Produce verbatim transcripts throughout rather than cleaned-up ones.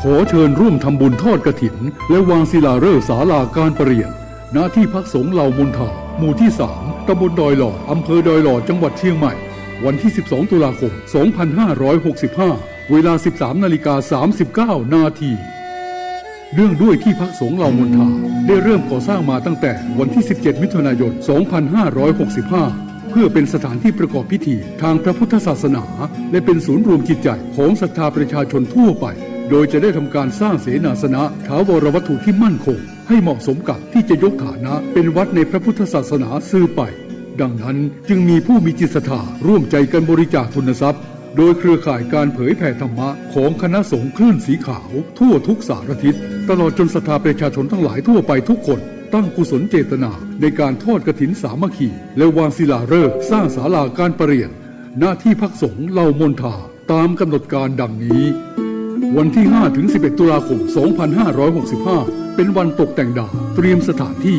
ขอเชิญร่วมทำบุญทอดกฐิน และวางศิลาฤกษ์ศาลาการประเรียน ณ ที่พักสงฆ์เหล่ามณฑา หมู่ที่สาม ตำบลดอยหล่อ อำเภอดอยหล่อ จังหวัดเชียงใหม่ วันที่สิบสองตุลาคมสองพันห้าร้อยหกสิบห้า เวลาสิบสามนาฬิกาสามสิบเก้านาที เนื่องด้วยที่พักสงฆ์เหล่ามณฑาได้เริ่มก่อสร้างมาตั้งแต่วันที่สิบเจ็ดมิถุนายนสองพันห้าร้อยหกสิบห้า เพื่อเป็นสถานที่ประกอบพิธีทางพระพุทธศาสนา และเป็นศูนย์รวมจิตใจของศรัทธาประชาชนทั่วไป โดยจะได้ทำการสร้างเสนาสนะ ถาวรวัตถุที่มั่นคง ให้เหมาะสมกับที่จะยกฐานะเป็นวัดในพระพุทธศาสนาสืบไป ดังนั้นจึงมีผู้มีจิตศรัทธาร่วมใจกันบริจาคทุนทรัพย์ โดยเครือข่ายการเผยแผ่ธรรมะของคณะสงฆ์คลื่นสีขาวทั่วทุกสารทิศ ตลอดจนศรัทธาประชาชนทั้งหลายทั่วไปทุกคน ตั้งกุศลเจตนาในการทอดกฐินสามัคคี และวางศิลาฤกษ์สร้างศาลาการประเรียน ณ ที่พักสงฆ์เหล่ามณฑา ตามกำหนดการดังนี้ วันที่ห้าถึงสิบเอ็ดตุลาคมสองพันห้าร้อยหกสิบห้า เป็นวันตกแต่งดาว เตรียมสถานที่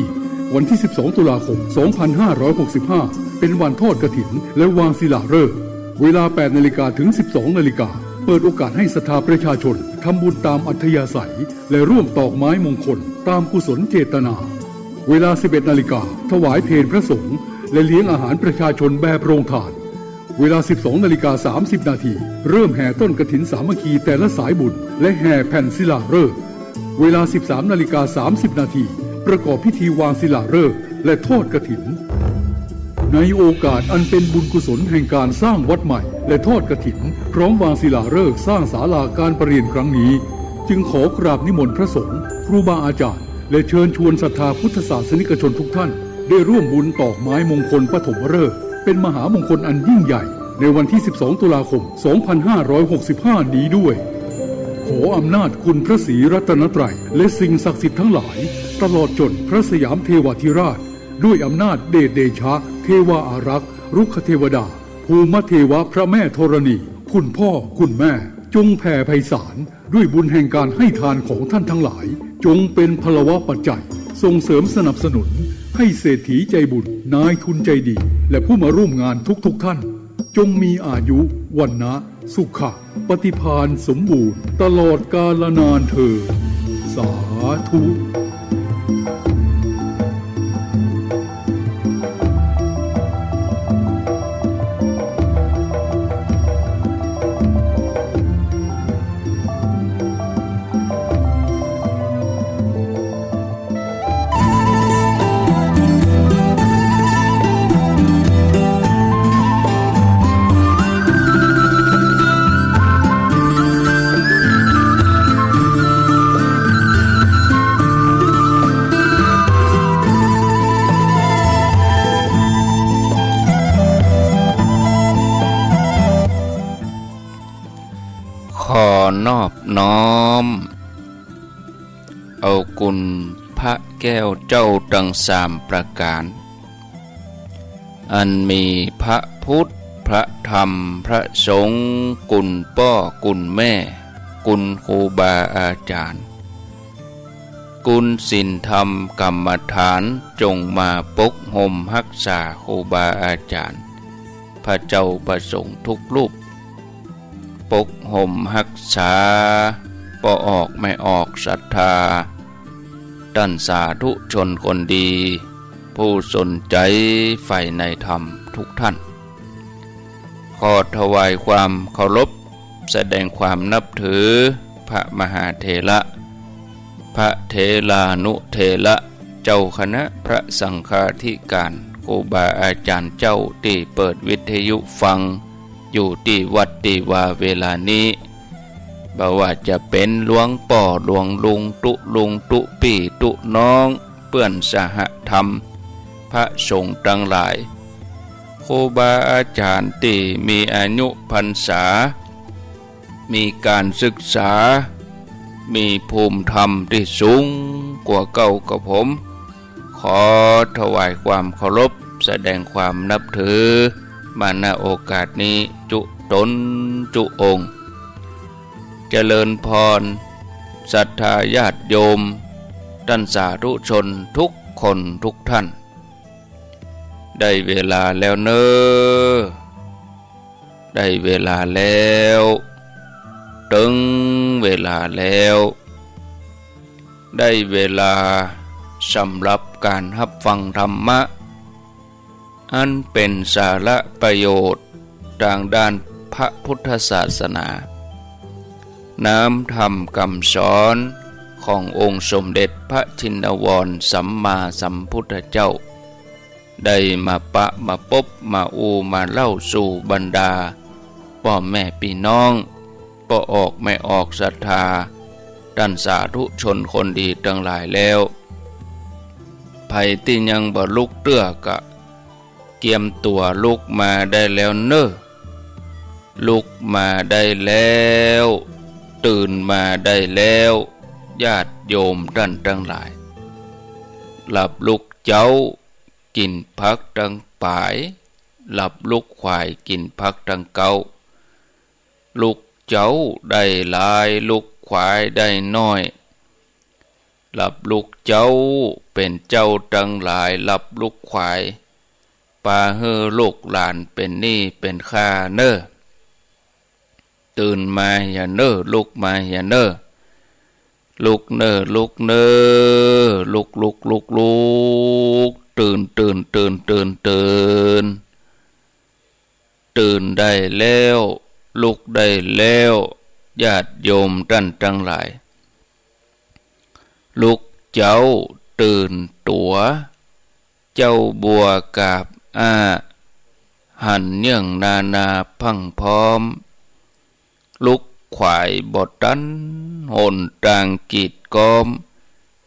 วันที่สิบสองตุลาคมสองพันห้าร้อยหกสิบห้า เป็นวันทอดกฐิน และวางศิลาฤกษ์ เวลาแปดนาฬิกาถึงสิบสองนาฬิกา เปิดโอกาสให้ศรัทธาประชาชนทำบุญตามอัธยาศัย และร่วมตอกไม้มงคลตามกุศลเจตนา เวลาสิบเอ็ดนาฬิกา ถวายเพลพระสงฆ์ และเลี้ยงอาหารประชาชนแบบโรงทาน เวลาสิบสองนาฬิกาสามสิบนาที เริ่มแห่ต้นกฐินสามัคคีแต่ละสายบุญ และแห่แผ่นศิลาฤกษ์ เวลาสิบสามนาฬิกาสามสิบนาที ประกอบพิธีวางศิลาฤกษ์ และทอดกฐิน ในโอกาสอันเป็นบุญกุศลแห่งการสร้างวัดใหม่ และทอดกฐิน พร้อมวางศิลาฤกษ์สร้างศาลาการประเรียนครั้งนี้ จึงขอกราบนิมนต์พระสงฆ์ ครูบาอาจารย์ และเชิญชวนศรัทธาพุทธศาสนิกชนทุกท่าน ได้ร่วมบุญตอกไม้มงคลปฐมฤกษ์ เป็นมหามงคลอันยิ่งใหญ่ ในวันที่สิบสองตุลาคมสองพันห้าร้อยหกสิบห้านี้ด้วย ขออำนาจคุณพระศรีรัตนตรัย และสิ่งศักดิ์สิทธิ์ทั้งหลาย ตลอดจนพระสยามเทวาธิราช ด้วยอำนาจเดชเดชะ เทวาอารักษ์ รุกขเทวดา ภูมิเทวะ พระแม่ธรณี คุณพ่อ คุณแม่ จงแผ่ไพศาล ด้วยบุญแห่งการให้ทานของท่านทั้งหลาย จงเป็นพลวปัจจัย ส่งเสริมสนับสนุน ให้เศรษฐีใจบุญ นายทุนใจดี และผู้มาร่วมงานทุกๆท่าน จงมีอายุ วรรณะ สุขะ ปฏิภาณสมบูรณ์ ตลอดกาลนานเทอญ สาธุ ขอนอบน้อม เอาคุณพระแก้วเจ้าตังสามประก๋าน อันมีพระพุทธ พระธรรม พระสงฆ์ คุณป้อ คุณแม่ คุณครูบาอาจ๋ารย์ คุณศีลธรรมกรรมฐาน จงมาปกห่มฮักษาครูบาอาจ๋ารย์ พระเจ้าพระสงฆ์ทุกรูป ปกห่มฮักษา ป้อออกแม่ออกศรัทธา ต้านสาธุชนคนดี ผู้สนใจ๋ใฝ่ในธรรมทุกท่าน ขอถวายความเคารพ แสดงความนับถือ พระมหาเถระ พระเถรานุเถระ เจ้าคณะพระสังฆาธิการ ครูบาอาจ๋ารย์เจ้าตี้เปิดวิทยุฟัง อยู่ตี้วัดตี้วาเวลานี้ บ่ว่าจะเป๋นหลวงป้อหลวงลุงตุ๊ลุงตุ๊ปี้ตุ๊น้อง เปื้อนสหธรรม พระสงฆ์ตังหลาย ครูบาอาจ๋ารย์ตี้มีอายุพรรษา มีก๋านศึกษา มีภูมิธรรมตี้สูงกว่าเก้ากับผม ขอถวายความเคารพ แสดงความนับถือ มา ณ โอกาสนี้จุ๊ต๋นจุ๊องค์ เจริญพร ศรัทธาญาติโยม ต้านสาธุชนทุกคนทุกท่าน ได้เวลาแล้วเน่อ ได้เวลาแล้ว เถิงเวลาแล้ว ได้เวลาสำหรับก๋านฮับฟังธรรมะ อันเป๋นสาระประโยชน์ตางด้านพระพุทธศาสนา น้ำธรรมกำสอนขององค์สมเด็จพระชินวรสัมมาสัมพุทธเจ้า ได้มาปะมาปบมาอู้มาเล่าสู่บรรดาป้อแม่ปี้น้อง ป้อออกแม่ออกศรัทธา ต้านสาธุชนคนดีตังหลายแล้ว ใผตี้ยังบ่ลุกเตื้อก็เกียมตั๋วลุกมาได้แล้วเน่อ ลุกมาได้แล้ว ตื่นมาได้แล้ว ญาติโยมต้านตังหลาย หลับลุกเจ๊า กิ๋นผักตังป๋าย หลับลุกขวายกิ๋นผักตังเก๊า ลุกเจ๊าได้หลาย ลุกขวายได้น้อย หลับลุกเจ๊าเป๋นเจ๊าตังหลาย หลับลุกขวาย ปาหื้อลูกหลานเป๋นหนี้เป๋นค่าเน่อ ตื่นมาเหียเน่อ ลุกมาเหียเน่อ ลุกเน่อ ลุกเน่อ ลุก ลุก ลุก ลุก ตื่น ตื่น ตื่น ตื่น ตื่น ตื่นได้แล้ว ลุกได้แล้ว ญาติโยมต้านตังหลาย ลุกเจ๊าตื่นตั๋ว เจ๊าบัวกาบอ้า หันเยื่องนานาพรั่งพร้อม ลุกขวายบ่ตัน หนตางกีดก๊อม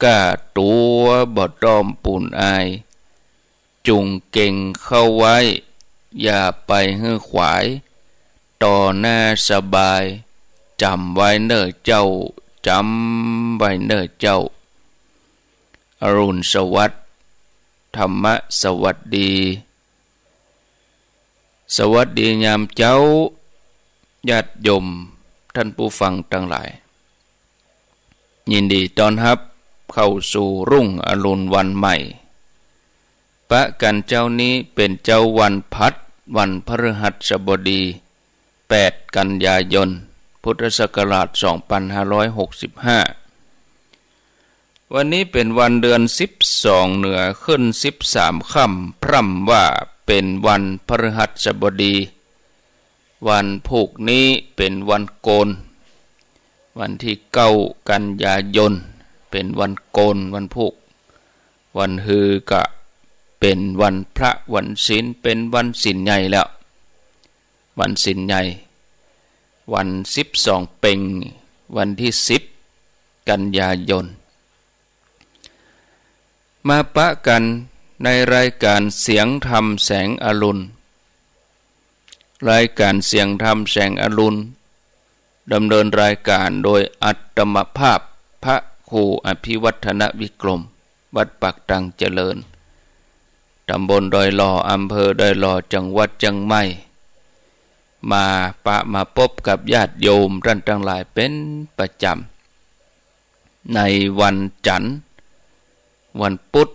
ก้าตั๋วบ่ต้อมปูนอาย จุ่งเก็งเข้าไว้ อย่าไปหื้อขวาย ต่อหน้าสบาย จ๋ำไว้เน่อเจ้า จ๋ำไว้เน่อเจ้า อรุณสวัสดิ์ ธรรมะสวัสดี สวัสดียามเจ๊า ญาติโยมต้านผู้ฟังตังหลาย ยินดีต้อนฮับเข้าสู่รุ่งอรุณวันใหม่ ปะกั๋นเจ๊านี้เป๋นเจ๊าวันผัด วันพฤหัสบดี แปดกันยายน พุทธศักราชสองปันห้าร้อยหกสิบห้า วันนี้เป๋นวันเดือนสิบสองเหนือ ขึ้นสิบสามค่ำ พร่ำว่าเป๋นวันพฤหัสบดี วันพูกนี้เป๋นวันโกน วันตี้เก้ากันยายน เป๋นวันโกน วันพูก วันฮือก็เป๋นวันพระวันศีล เป๋นวันศีลใหญ่แล้ว วันศีลใหญ่ วันสิบสองเป็ง วันตี้สิบกันยายน มาปะกั๋นในรายก๋านเสียงธรรมแสงอรุณ รายก๋านเสียงธรรมแสงอรุณ ดำเนินรายก๋านโดยอาตมาภาพพระครูอภิวัฒนวิกรม วัดปากตังเจริญ ตำบลดอยหล่อ อำเภอดอยหล่อ จังหวัดเจียงใหม่ มาปะมาปบกับญาติโยมต้านตังหลายเป๋นประจ๋ำ ในวันจันทร์ วันพุธ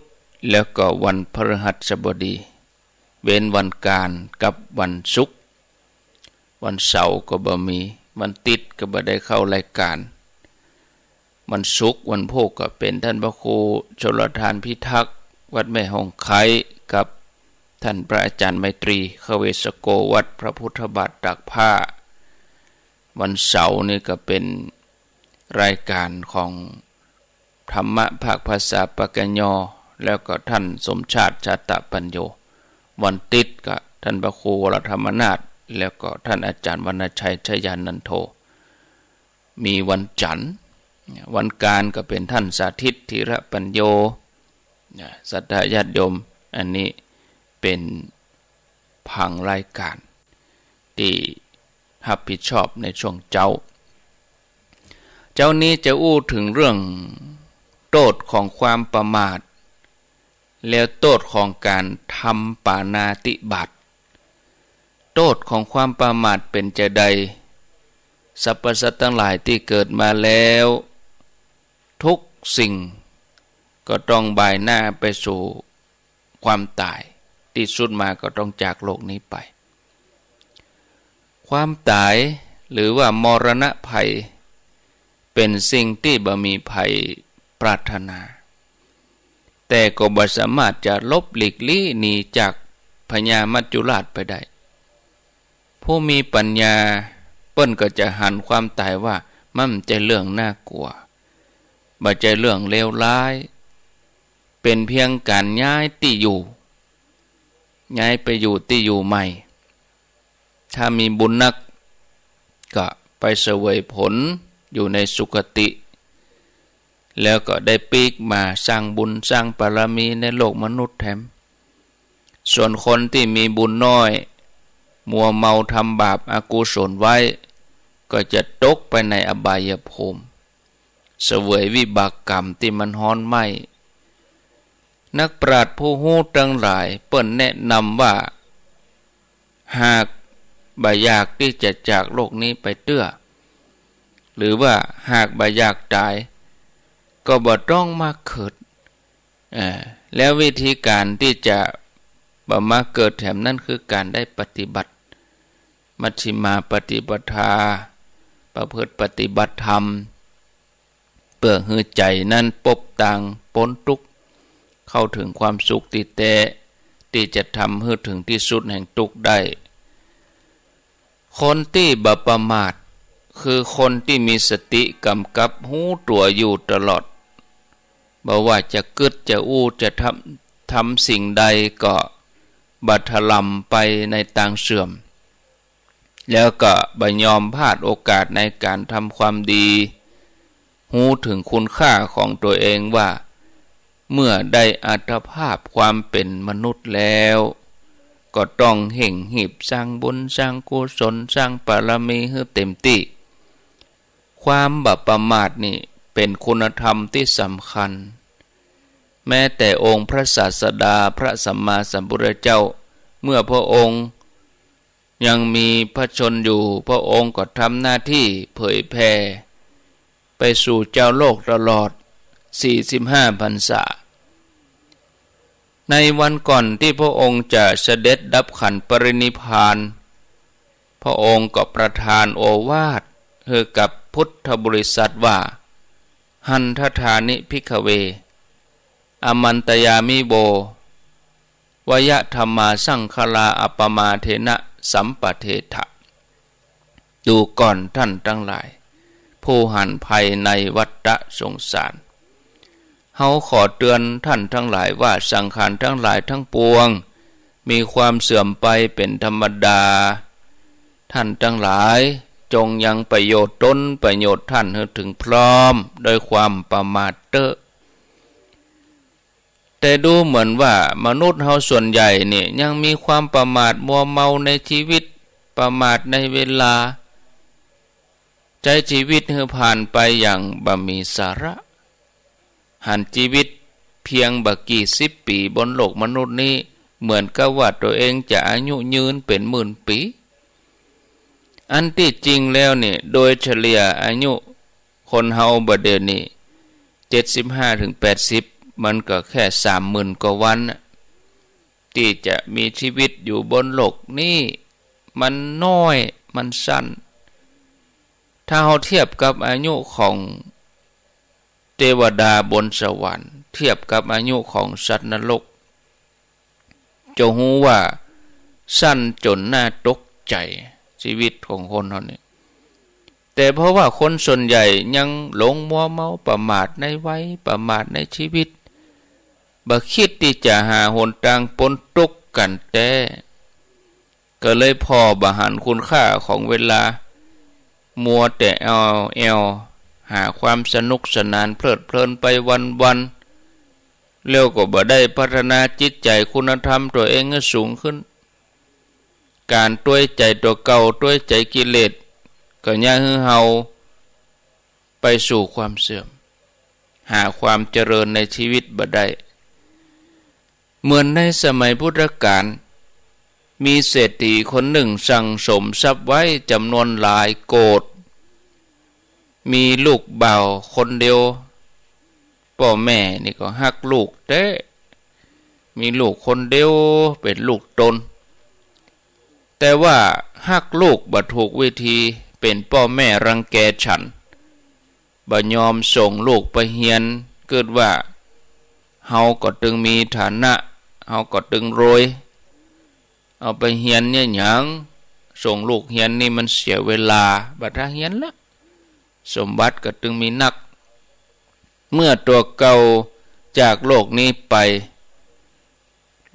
แล้วก็วันพฤหัสบดี เว้นวันก๋านกับวันศุกร์ วันเสาร์ก็บ่มี วันติ๊ดก็บ่ได้เข้ารายก๋าน วันศุกร์วันพูกก็เป๋นต้านพระครูชลทานพิทักษ์ วัดแม่ฮ่องไคร้ กับต้านพระอาจ๋ารย์ไมตรี คเวสโก วัดพระพุทธบาทตากผ้า วันเสาร์นี่ก็เป๋นรายก๋านของธรรมะภาคภาษาปากยอ แล้วก็ต้านสมชาติ ชาตะปัญโญ วันติ๊ดก็ต้านพระครูวรธรรมนาถ แล้วก็ต้านอาจ๋ารย์วรรณชัย ชยานันโท มีวันจันทร์ วันก๋านก็เป๋นต้านสาธิต ธีระปัญโญ นะ ศรัทธาญาติโยม อันนี้เป๋นผังรายก๋านตี้ฮับผิดชอบในช่วงเจ๊า เจ๊านี้จะอู้เถิงเรื่องโต้ษของความประมาท แล้วโต้ษของก๋านทำปาณาติบาต โต้ษของความประมาทเป๋นจาใด สรรพสัตว์ตังหลายตี้เกิดมาแล้ว ทุกสิ่งก็ต้องบ่ายหน้าไปสู่ความต๋าย ตี้สุดมาก็ต้องจากโลกนี้ไป ความต๋าย หรือว่ามรณะภัย เป๋นสิ่งตี้บ่มีใผปรารถนา แต่ก็บ่สามารถจะหลบหลีกลี้หนีจากพญามัจจุราชไปได้ ผู้มีปัญญาเปิ้นก็จะหันความต๋ายว่ามันบ่ใจ้เรื่องน่ากลัว บ่ใจ้เรื่องเลวร้าย เป๋นเพียงก๋านย้ายตี้อยู่ ย้ายไปอยู่ตี้อยู่ใหม่ ถ้ามีบุญนัก ก็ไปเสวยผลอยู่ในสุคติ แล้วก็ได้ปิ๊กมาสร้างบุญสร้างบารมีในโลกมนุษย์แถม ส่วนคนตี้มีบุญน้อย มัวเมาทำบาปอกุศลไว้ ก็จะตกไปในอบายภูมิ เสวยวิบากกรรมตี้มันฮ้อนไหม้ นักปราชญ์ผู้ฮู้ตังหลายเปิ้นแนะนำว่า หากบ่อยากตี้จะจากโลกนี้ไปเตื้อ หรือว่าหากบ่อยากต๋าย ก็บ่ต้องมาเกิด เอ่อ แล้ววิธีก๋านตี้จะบ่มาเกิดแถมนั้นคือก๋านได้ปฏิบัติ มัชฌิมาปฏิปทา ประพฤติปฏิบัติธรรม เปื้อหื้อใจ๋นั้นป๊บตางป๊นตุ๊กข์ เข้าเถิงความสุขตี้แต๊ ตี้จะทำหื้อเถิงตี้สุดแห่งตุ๊กข์ได้ คนตี้บ่ประมาท คือคนตี้มีสติก๋ำกับฮู้ตั๋วอยู่ตลอด บ่ว่าจะกึ๊ดจะอู้จะทำ ทำสิ่งใดก็บ่ถล่ำไปในตางเสื่อม แล้วก็บ่ยอมพลาดโอกาสในก๋านทำความดี ฮู้เถิงคุณค่าของตั๋วเองว่า เมื่อได้อัตภาพความเป๋นมนุษย์แล้ว ก็ต้องเฮ่งฮีบสร้างบุญสร้างกุศลสร้างบารมีหื้อเต็มตี้ ความบ่ประมาทนี่เป๋นคุณธรรมตี้สำคัญ แม้แต่องค์พระศาสดาพระสัมมาสัมพุทธเจ้า เมื่อพระองค์ยังมีพระชนม์อยู่ พระองค์ก็ทำหน้าตี้เผยแผ่ไปสู่จาวโลกตลอดสี่สิบห้าพรรษา ในวันก่อนตี้พระองค์จะเสด็จดับขันธปรินิพพาน พระองค์ก็ประทานโอวาทหื้อกับพุทธบริษัทว่า หันทธานิ ภิกขเว อามันตยามิโว วยธัมมา สังขารา อัปปมาเทนะ สัมปะเทถะ ดูก่อนท่านทั้งหลาย ผู้หันภัยในวัฏฏะสงสาร เฮาขอเตือนท่านทั้งหลายว่าสังขารทั้งหลายทั้งปวง มีความเสื่อมไปเป๋นธรรมดา ท่านทั้งหลายจงยังประโยชน์ตนประโยชน์ท่านหื้อเถิงพร้อม ด้วยความประมาทเต๊อะ แต่ดูเหมือนว่ามนุษย์เฮาส่วนใหญ่เนี่ยยังมีความประมาทมัวเมาในชีวิต ประมาทในเวลา ใจ๊ชีวิตหื้อผ่านไปอย่างบ่มีสาระ หันชีวิตเพียงบ่กี่สิบปี๋บนโลกมนุษย์นี้ เหมือนกับว่าตั๋วเองจะอายุยืนเป๋นหมื่นปี๋ อันตี้จริงแล้วนี่ โดยเฉลี่ยอายุคนเฮาบ่าเดี่ยวนี้ เจ็ดสิบห้าเถิงแปดสิบ มันก็แค่สามหมื่นกว่าวันน่ะ ตี้จะมีชีวิตอยู่บนโลกนี้ มันน้อย มันสั้น ถ้าเฮาเทียบกับอายุของเตวดาบนสวรรค์ เทียบกับอายุของสัตว์นรก จะฮู้ว่าสั้นจ๋นน่าตกใจ๋ ชีวิตของคนเฮานี่ แต่เพราะว่าคนส่วนใหญ่ยังหลงมัวเมาประมาทในวัย ประมาทในชีวิต บ่คิดตี้จะหาหนตางป๊นตุ๊กข์กั๋นแต๊ ก็เลยผ่อบ่หันคุณค่าของเวลา มัวแต่แอ่วแอ่ว หาความสนุกสนานเพลิดเพลินไปวันๆ แล้วก็บ่ได้พัฒนาจิตใจ๋คุณธรรมตั๋วเองหื้อสูงขึ้น ก๋านตวยใจ๋ตั๋วเก่า ตวยใจ๋กิเลส ก็เยียะหื้อเฮาไปสู่ความเสื่อม หาความเจริญในชีวิตบ่ได้ เหมือนในสมัยพุทธกาล มีเศรษฐีคนนึ่งสั่งสมทรัพย์ไว้จ๋ำนวนหลายโกฏ มีลูกบ่าวคนเดียว ป้อแม่นี่ก็ฮักลูกแต๊ มีลูกคนเดียวเป๋นลูกตน แต่ว่าฮักลูกบ่ถูกวิธี เป๋นป้อแม่รังแกฉัน บ่ยอมส่งลูกไปเฮียน กึ๊ดว่า เฮาก็ตึงมีฐานะ เฮาก็ตึงรวย เอาไปเฮียนเนี่ยหยัง ส่งลูกเฮียนนี่มันเสียเวลา บ่ถ้าเฮียนละ สมบัติก็ตึงมีนัก เมื่อตั๋วเก่าจากโลกนี้ไป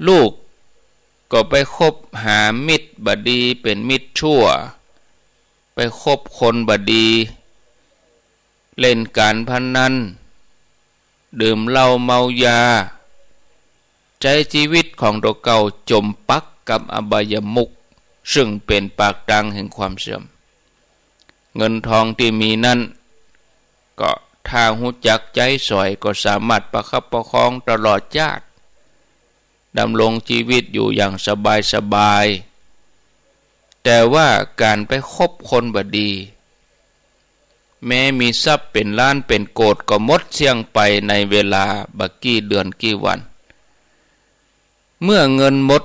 ลูกก็ไปคบหามิตรบ่ดี เป๋นมิตรชั่ว ไปคบคนบ่ดี เล่นก๋านพนัน ดื่มเหล้าเมายา ใจ๊จีวิตของตั๋วเก่าจ๋มปักกับอบายมุข ซึ่งเป๋นปากตางแห่งความเสื่อม เงินทองตี้มีนั้น ก็ถ้าฮู้จักใจ๊สอย ก็สามารถประคับประคองตลอดจ้าด ดำรงจีวิตอยู่อย่างสบายๆ แต่ว่าก๋านไปคบคนบ่ดี แม้มีทรัพย์เป๋นล้านเป๋นโกดก็หมดเสี้ยงไปในเวลาบ่กี่เดือนกี่วัน เมื่อเงินหมด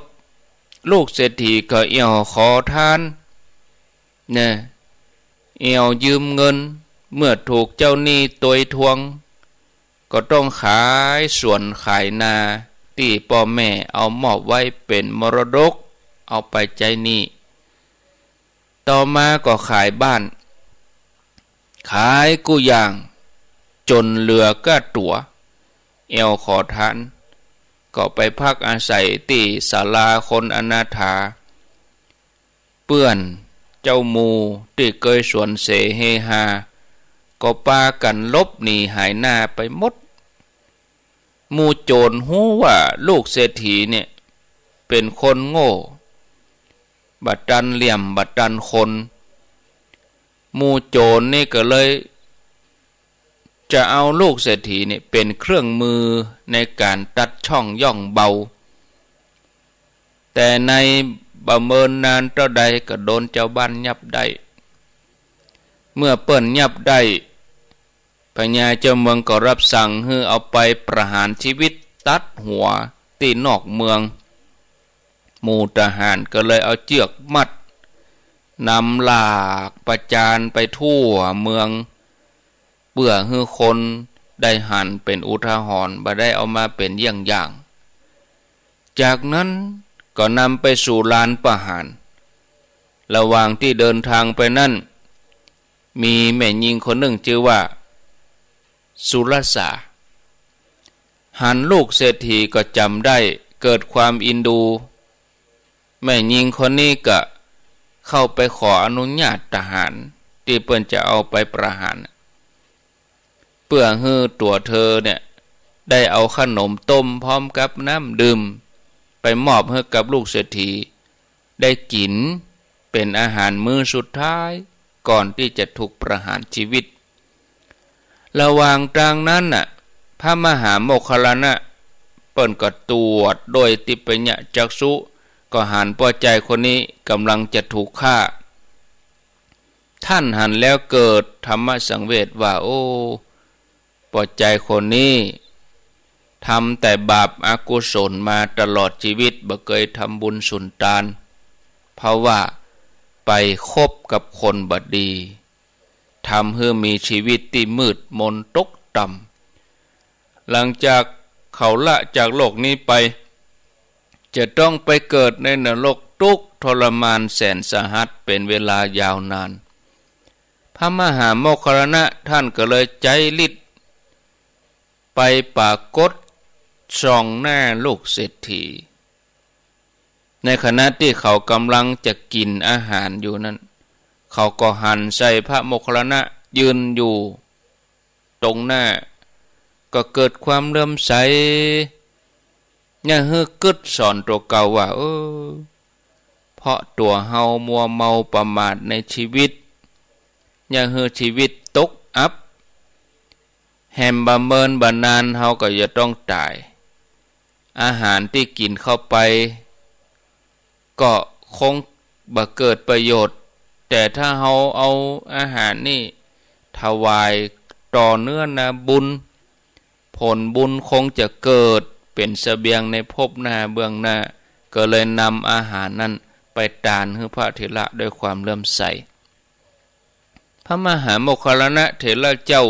ลูกเศรษฐีก็เอี่ยวขอทาน นะ เอี่ยวยืมเงิน เมื่อถูกเจ้าหนี้ตวยทวง ก็ต้องขายสวนขายนาตี้ป้อแม่เอามอบไว้เป๋นมรดก เอาไปใจ๊หนี้ ต่อมาก็ขายบ้าน ขายกู้อย่าง จ๋นเหลือก้าตั๋ว เอี่ยวขอทาน ก็ไปพักอาศัยตี้ศาลาคนอนาถา เปื้อนเจ้าหมู่ตี้เกยสวนเสเฮฮา ก็ปากั๋นหลบหนีหายหน้าไปหมด หมู่โจ๋รฮู้ว่าลูกเศรษฐีเนี่ยเป๋นคนโง่ บ่ตันเหลี่ยม บ่ตันคน หมู่โจ๋รนี่ก็เลยจะเอาลูกเศรษฐีเนี่ยเป๋นเครื่องมือในก๋านตัดช่องย่องเบา แต่ในบ่เมินนานเต้าใดก็โดนจาวบ้านยับได้ เมื่อเปิ้นยับได้ พญาเจ้าเมืองก็รับสั่งหื้อเอาไปประหารชีวิตตัดหัวตี้นอกเมือง หมู่ทหารก็เลยเอาเจื้อกมัด นำหลากประจานไปทั่วเมือง เปื้อหื้อคนได้หันเป๋นอุทาหรณ์ บ่ได้เอามาเป๋นเยี่ยงอย่าง จากนั้นก็นำไปสู่ลานประหาร ระหว่างตี้เดินทางไปนั้น มีแม่ญิงคนนึ่งจื้อว่าสุรสา หันลูกเศรษฐีก็จ๋ำได้ เกิดความอินดู แม่ญิงคนนี้ก็เข้าไปขออนุญาตทหารตี้เปิ้นจะเอาไปประหาร เปื้อหื้อตั๋วเธอเนี่ยได้เอาขนมต้มพร้อมกับน้ำดื่มไปมอบหื้อกับลูกเศรษฐีได้กิ๋นเป๋นอาหารมื้อสุดท้ายก่อนตี้จะถูกประหารชีวิต ระหว่างตางนั้นน่ะ พระมหาโมคคัลลานะเปิ้นก็ตรวจด้วยทิพยจักษุ ก็หันป้อจายคนนี้ก่ำลังจะถูกฆ่า ท่านหันแล้วเกิดธรรมสังเวชว่า โอ้ ป้อจายคนนี้ทำแต่บาปอกุศลมาตลอดชีวิต บ่เกยทำบุญสุนตาน เพราะว่าไปคบกับคนบ่ดี ทำหื้อมีชีวิตตี้มืดมนตกต่ำ หลังจากเขาละจากโลกนี้ไป จะต้องไปเกิดในนรกทุกข์ทรมานแสนสาหัสเป๋นเวลายาวนาน พระมหาโมคคัลลานะท่านก็เลยใจ๊ฤทธิ์ไปปรากฏส่องหน้าลูกเศรษฐี ในขณะตี้เขาก่ำลังจะกิ๋นอาหารอยู่นั้น เขาก็หันใส่พระโมคคัลลานะยืนอยู่ตรงหน้า ก็เกิดความเลื่อมใส เยียะหื้อกึ๊ดสอนตั๋วเก่าว่า เออ เพราะตั๋วเฮามัวเมาประมาทในชีวิต เยียะหื้อชีวิตตกอับ แหมบ่เมินบ่นานเฮาก็จะต้องต๋าย อาหารตี้กิ๋นเข้าไป ก็คงบ่เกิดประโยชน์ แต่ถ้าเฮาเอาอาหารนี่ถวายต่อเนื้อนาบุญ ผลบุญคงจะเกิดเป๋นเสบียงในภพหน้าเบื้องหน้า ก็เลยนำอาหารนั้นไปตานหื้อพระเถระด้วยความเลื่อมใส พระมหาโมคคัลลานะเถระเจ้า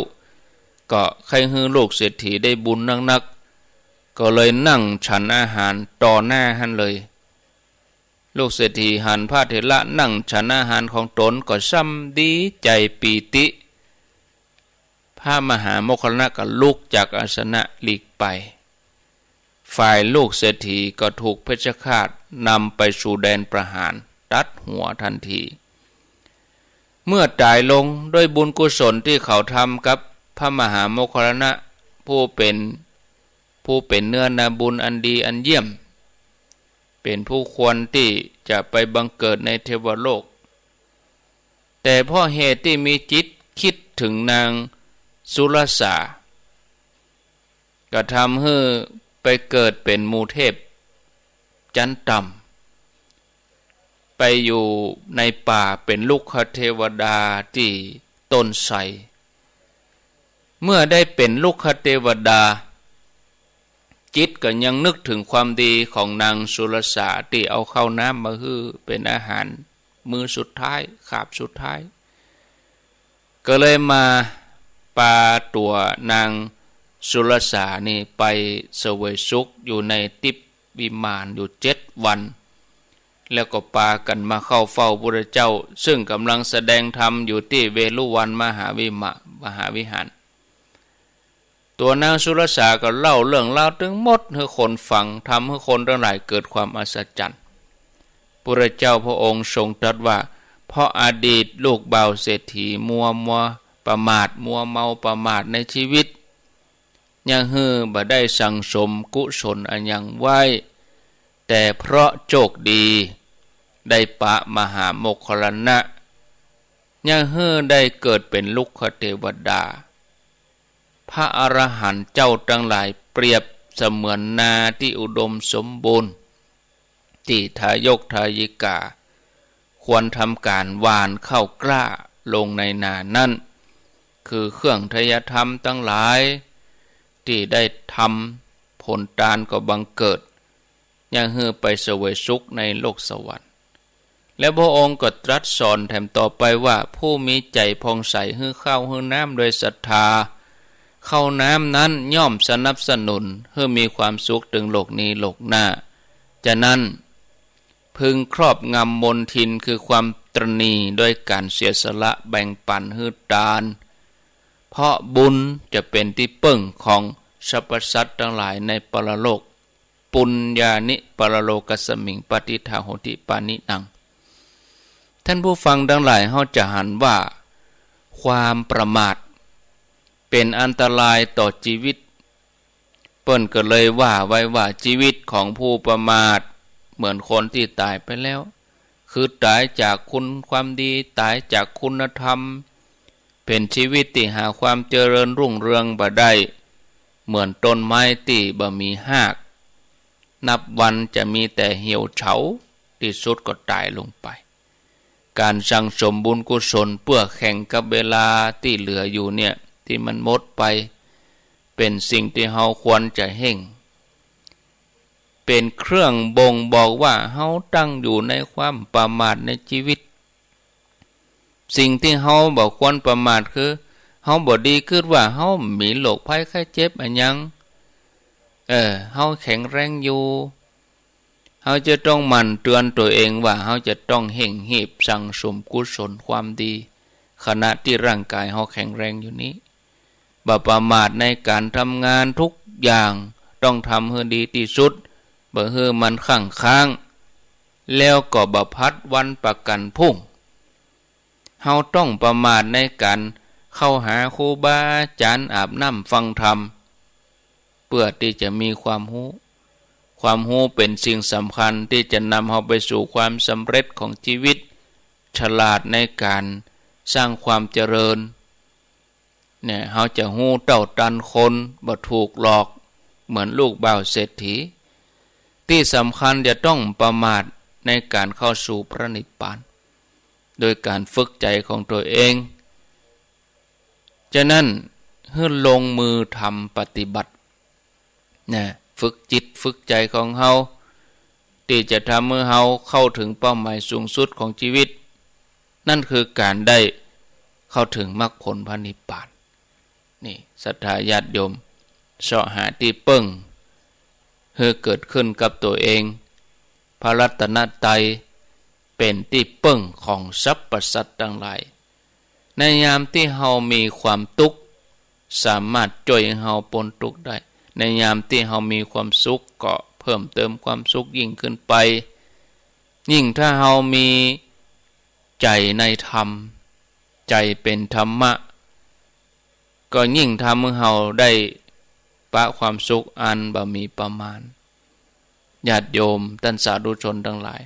ก็ใค่หื้อลูกเศรษฐีได้บุญนักๆ ก็เลยนั่งฉันอาหารต่อหน้าหั้นเลย ลูกเศรษฐีหันพระเถระนั่งฉันอาหารของตนก็ซ้ำดีใจ๋ปีติ พระมหาโมคคัลลานะก็ลุกจากอาสนะหลีกไป ฝ่ายลูกเศรษฐีก็ถูกเพชฌฆาตนำไปสู่แดนประหาร ตัดหัวทันที เมื่อต๋ายลงด้วยบุญกุศลตี้เขาทำกับพระมหาโมคคัลลานะ ผู้เป๋น ผู้เป๋นเนื้อนาบุญอันดีอันเยี่ยม เป๋นผู้ควรตี้จะไปบังเกิดในเทวโลก แต่เพราะเหตุตี้มีจิตกึ๊ดเถิงนางสุรสา ก็ทำหื้อไปเกิดเป๋นหมู่เทพจั๊นต่ำ ไปอยู่ในป่าเป๋นรุกขเทวดาตี้ต้นไทร เมื่อได้เป๋นรุกขเทวดา จิตก็ยังนึกเถิงความดีของนางสุรสาตี้เอาข้าวน้ำมาหื้อเป๋นอาหารมื้อสุดท้าย คาบสุดท้าย ก็เลยมาปาตั๋วนางสุรสานี่ไปเสวยสุขอยู่ในทิพย์วิมานอยู่เจ็ดวัน แล้วก็ปากั๋นมาเข้าเฝ้าพุทธเจ้า ซึ่งก่ำลังแสดงธรรมอยู่ตี้เวฬุวันมหาวิมะ มหาวิหาร ตั๋วนางสุรสาก็เล่าเรื่องราวตึงหมดหื้อคนฟัง ทำหื้อคนตังหลายเกิดความอัศจรรย์ พุทธเจ้าพระองค์ทรงตรัสว่า เพราะอดีตลูกบ่าวเศรษฐีมัว มัวประมาท มัวเมาประมาทในชีวิต ยังหื้อบ่ได้สั่งสมกุศลอันยังไว้ แต่เพราะโชคดีได้ปะมหาโมคคัลลานะ ยังหื้อได้เกิดเป๋นรุกขเทวดา พระอรหันต์เจ้าตังหลายเปรียบเสมือนนาตี้อุดมสมบูรณ์ ตี้ทายกทายิกาควรทำก๋านหว่านข้าวกล้าลงในนานั้น คือเครื่องไทยธรรมตังหลายตี้ได้ทำผลตานก็บังเกิด ยังหื้อไปเสวยสุขในโลกสวรรค์ แล้วพระองค์ก็ตรัสสอนแถมต่อไปว่า ผู้มีใจ๋ผ่องใสหื้อข้าวหื้อน้ำโดยศรัทธา ข้าวน้ำนั้นย่อมสนับสนุนหื้อมีความสุขตึงโลกนี้โลกหน้า ฉะนั้น พึงครอบงำมลทินคือความตระหนี่โดยก๋านเสียสละแบ่งปันหื้อตาน เพราะบุญจะเป๋นตี้เปิ้งของสรรพสัตว์ตังหลายในปรโลก ปุญญานิปรโลกัสมิง ปะทิฏฐาโหติปาณินัง ท่านผู้ฟังตังหลาย เฮาจะหันว่า ความประมาทเป๋นอันตรายต่อจีวิต เปิ้นก็เลยว่าไว้ว่า จีวิตของผู้ประมาทเหมือนคนตี้ต๋ายไปแล้ว คือต๋ายจากคุณความดี ต๋ายจากคุณธรรม เป๋นจีวิตตี้หาความเจริญรุ่งเรืองบ่ได้ เหมือนต้นไม้ตี้บ่มีฮาก นับวันจะมีแต่เหี่ยวเฉา ตี้สุดก็ต๋ายลงไป ก๋านสั่งสมบุญกุศลเปื้อแข่งกับเวลาตี้เหลืออยู่เนี่ย ตี้มันหมดไป เป๋นสิ่งตี้เฮาควรจะเฮ่ง เป๋นเครื่องบ่งบอกว่าเฮาตั้งอยู่ในความประมาทในจีวิต สิ่งตี้เฮาบ่ควรประมาทคือ เฮาบ่ดีกึ๊ดว่าเฮามีโรคภัยไข้เจ็บอะหยัง เออ เฮาแข็งแรงอยู่ เฮาจะต้องหมั่นเตือนตั๋วเองว่าเฮาจะต้องเฮ่งฮีบสั่งสมกุศลความดี ขณะตี้ร่างก๋ายเฮาแข็งแรงอยู่นี้ บ่ประมาทในก๋านทำงานทุกอย่าง ต้องทำหื้อดีตี้สุด บ่หื้อมันคั่งค้าง แล้วก็บ่พลัดวันประกั๋นพรุ่ง เฮาต้องบ่ประมาทในก๋านเข้าหาครูบาอาจ๋ารย์ อาบน้ำฟังธรรม เปื้อตี้จะมีความฮู้ ความฮู้เป๋นสิ่งสำคัญตี้จะนำเฮาไปสู่ความสำเร็จของจีวิต ฉลาดในก๋านสร้างความเจริญ เนี่ย เฮาจะฮู้เต้าตันคน บ่ถูกหลอก เหมือนลูกบ่าวเศรษฐี ตี้สำคัญจะต้องบ่ประมาทในก๋านเข้าสู่พระนิพพาน โดยก๋านฝึกใจ๋ของตั๋วเอง ฉะนั้น หื้อลงมือทำปฏิบัติ นะ ฝึกจิตฝึกใจ๋ของเฮา ตี้จะทำหื้อเฮาเข้าเถิงเป้าหมายสูงสุดของจีวิต นั่นคือก๋านได้ เข้าเถิงมรรคผลพระนิพพาน นี่ ศรัทธาญาติโยม เซาะหาตี้เปิ้ง หื้อเกิดขึ้นกับตั๋วเอง พระรัตนตรัยเป๋นตี้เปิ้งของสรรพสัตว์ตังหลาย ในยามตี้เฮามีความตุ๊กข์ สามารถจ้วยหื้อเฮาป๊นตุ๊กข์ได้ ในยามตี้เฮามีความสุขก็เพิ่มเติมความสุขยิ่งขึ้นไป ยิ่งถ้าเฮามีใจ๋ในธรรม ใจ๋เป๋นธรรมะ ก็ยิ่งทำหื้อเฮาได้ปะความสุขอันบ่มีประมาณ ญาติโยมต้านสาธุชนตังหลาย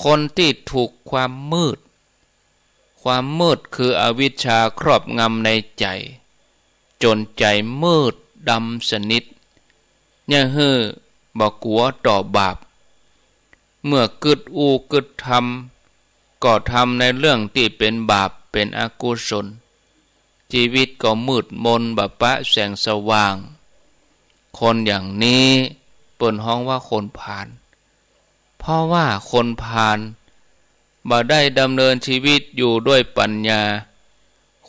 คนตี้ถูกความมืด ความมืดคืออวิชชาครอบงำในใจ๋ จ๋นใจ๋มืดดำสนิท เยียะหื้อบ่กั๋วต่อบาป เมื่อกึ๊ดอู้กึ๊ดทำ ก็ทำในเรื่องตี้เป๋นบาปเป๋นอกุศล จีวิตก็มืดมนบ่ปะแสงสว่าง คนอย่างนี้เปิ้นฮ้องว่าคนพาล เพราะว่าคนพาลบ่ได้ดำเนินชีวิตอยู่ด้วยปัญญา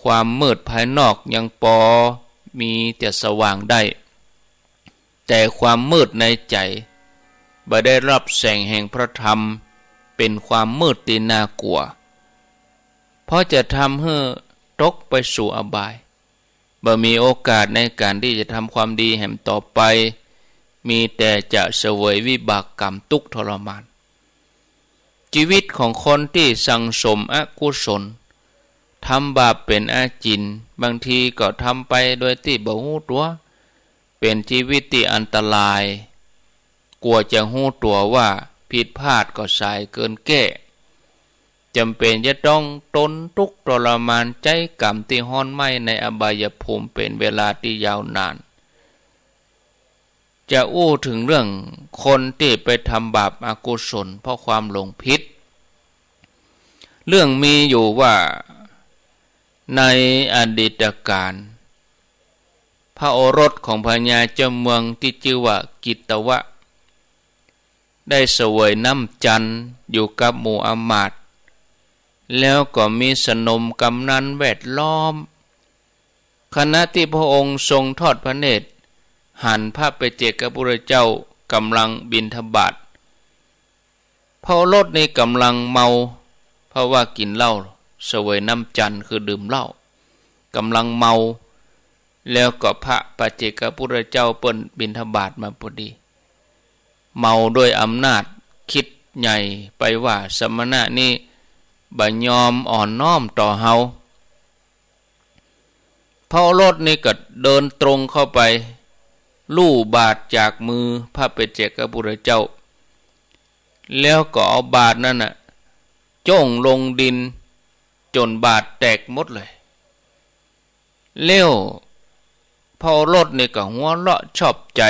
ความมืดภายนอกยังปอมีแต่สว่างได้ แต่ความมืดในใจ๋ บ่ได้ฮับแสงแห่งพระธรรม เป๋นความมืดตี้น่ากั๋ว เพราะจะทำหื้อตกไปสู่อบาย บ่มีโอกาสในก๋านตี้จะทำความดีแหมต่อไป มีแต่จะเสวยวิบากกรรมตุ๊กข์ทรมาน จีวิตของคนตี้สั่งสมอกุศล ทำบาปเป๋นอาจิณ บางทีก็ทำไปโดยตี้บ่ฮู้ตั๋ว เป๋นจีวิตตี้อันตราย กว่าจะฮู้ตั๋วว่าผิดพลาดก็สายเกินแก้ จ๋ำเป๋นจะต้องตนตุ๊กข์ทรมานใจ๊กรรมตี้ฮ้อนไหม้ในอบายภูมิเป๋นเวลาตี้ยาวนาน จะอู้เถิงเรื่องคนตี้ไปทำบาปอกุศลเพราะความหลงผิด เรื่องมีอยู่ว่า ในอดีตกาล พระโอรสของพญาเจ้าเมืองตี้จื้อว่ากิตตวะ ได้เสวยน้ำจันทร์อยู่กับหมู่อำมาตย์ แล้วก็มีสนมกำนันแวดล้อม ขณะตี้พระองค์ทรงทอดพระเนตร หันพระปัจเจกพุทธเจ้าก่ำลังบิณฑบาต พระโอรสนี้ก่ำลังเมา เพราะว่ากิ๋นเหล้า เสวยน้ำจันทร์คือดื่มเหล้า ก่ำลังเมา แล้วก็พระปัจเจกพุทธเจ้าเปิ้นบิณฑบาตมาพอดี เมาด้วยอำนาจ กึ๊ดใหญ่ไปว่าสมณะนี้บ่ยอมอ่อนน้อมต่อเฮา พระโอรสนี้ก็เดินตรงเข้าไป ลู่บาตรจากมือพระปัจเจกพุทธเจ้า แล้วก็เอาบาตรนั้นน่ะ โจ้งลงดินจ๋นบาตรแตกหมดเลย แล้วพระโอรสนี้ก็หัวเราะชอบใจ๋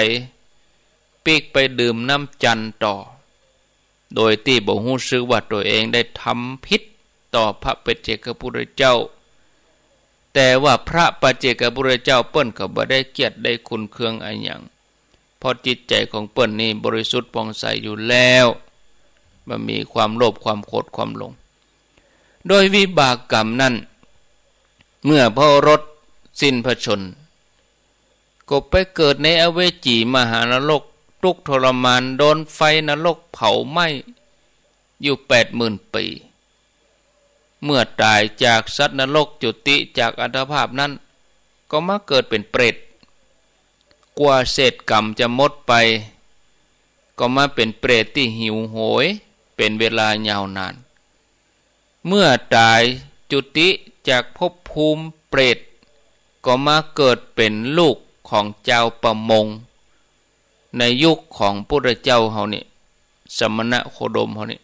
ปิ๊กไปดื่มน้ำจันทร์ต่อ โดยตี้บ่ฮู้สึกว่าตั๋วเองได้ทำผิดต่อพระปัจเจกพุทธเจ้า แต่ว่าพระปัจเจกพุทธเจ้าเปิ้นก็บ่ได้เกียจได้ขุ่นเคืองอะหยัง เพราะจิตใจ๋ของเปิ้นนี้บริสุทธิ์ผ่องใสอยู่แล้ว บ่มีความโลภ ความโขด ความหลง โดยวิบากกรรมนั้น เมื่อพระโอรสสิ้นพระชนม์ ก็ไปเกิดในอเวจีมหานรก ตุ๊กข์ทรมาน โดนไฟนรกเผาไหม้อยู่แปดหมื่นปี๋ เมื่อต๋ายจากสัตว์นรกจุติจากอัตภาพนั้น ก็มาเกิดเป๋นเปรต กว่าเศษกรรมจะหมดไป ก็มาเป๋นเปรตตี้หิวโหยเป๋นเวลายาวนาน เมื่อต๋ายจุติจากภพภูมิเปรต ก็มาเกิดเป๋นลูกของจาวประมง ในยุคของพุทธเจ้าเฮานี่ สมณโคดมเฮานี่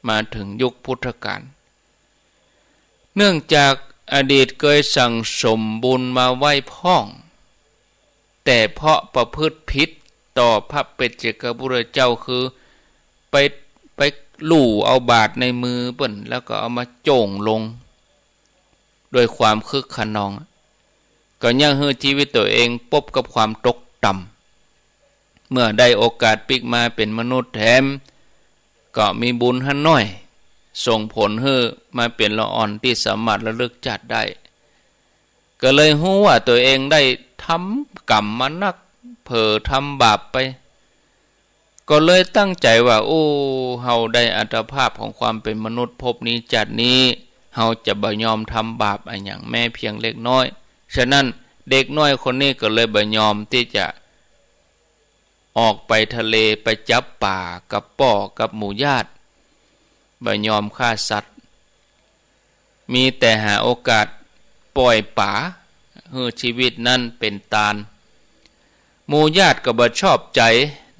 มาเถิงยุคพุทธกาล เนื่องจากอดีตเกยสั่งสมบุญมาไว้พ่อง แต่เพราะประพฤติผิดต่อพระปัจเจกพุทธเจ้า คือไป ไปลู่เอาบาตรในมือเปิ้น แล้วก็เอามาโจ้งลง ด้วยความคึกคะนอง ก็ยังหื้อจีวิตตั๋วเองปบกับความตกต่ำ เมื่อได้โอกาสปิ๊กมาเป๋นมนุษย์แถม ก็มีบุญหั้นน้อย ส่งผลหื้อมาเป๋นละอ่อนตี้สามารถระลึกจาติได้ ก็เลยฮู้ว่าตั๋วเองได้ทำก๋รรมมานัก เผลอทำบาปไป ก็เลยตั้งใจ๋ว่า โอ้ เฮาได้อัตภาพของความเป๋นมนุษย์ภพนี้จาตินี้ เฮาจะบ่ยอมทำบาปอะหยังแม้เพียงเล็กน้อย ฉะนั้นเด็กน้อยคนนี้ก็เลยบ่ยอมตี้จะ ออกไปทะเลไปจับป๋ากับป้อกับหมู่ญาติ บ่ยอมฆ่าสัตว์ มีแต่หาโอกาสป่อยป๋าหื้อจีวิตนั้นเป๋นตาน หมู่ญาติก็บ่ชอบใจ๋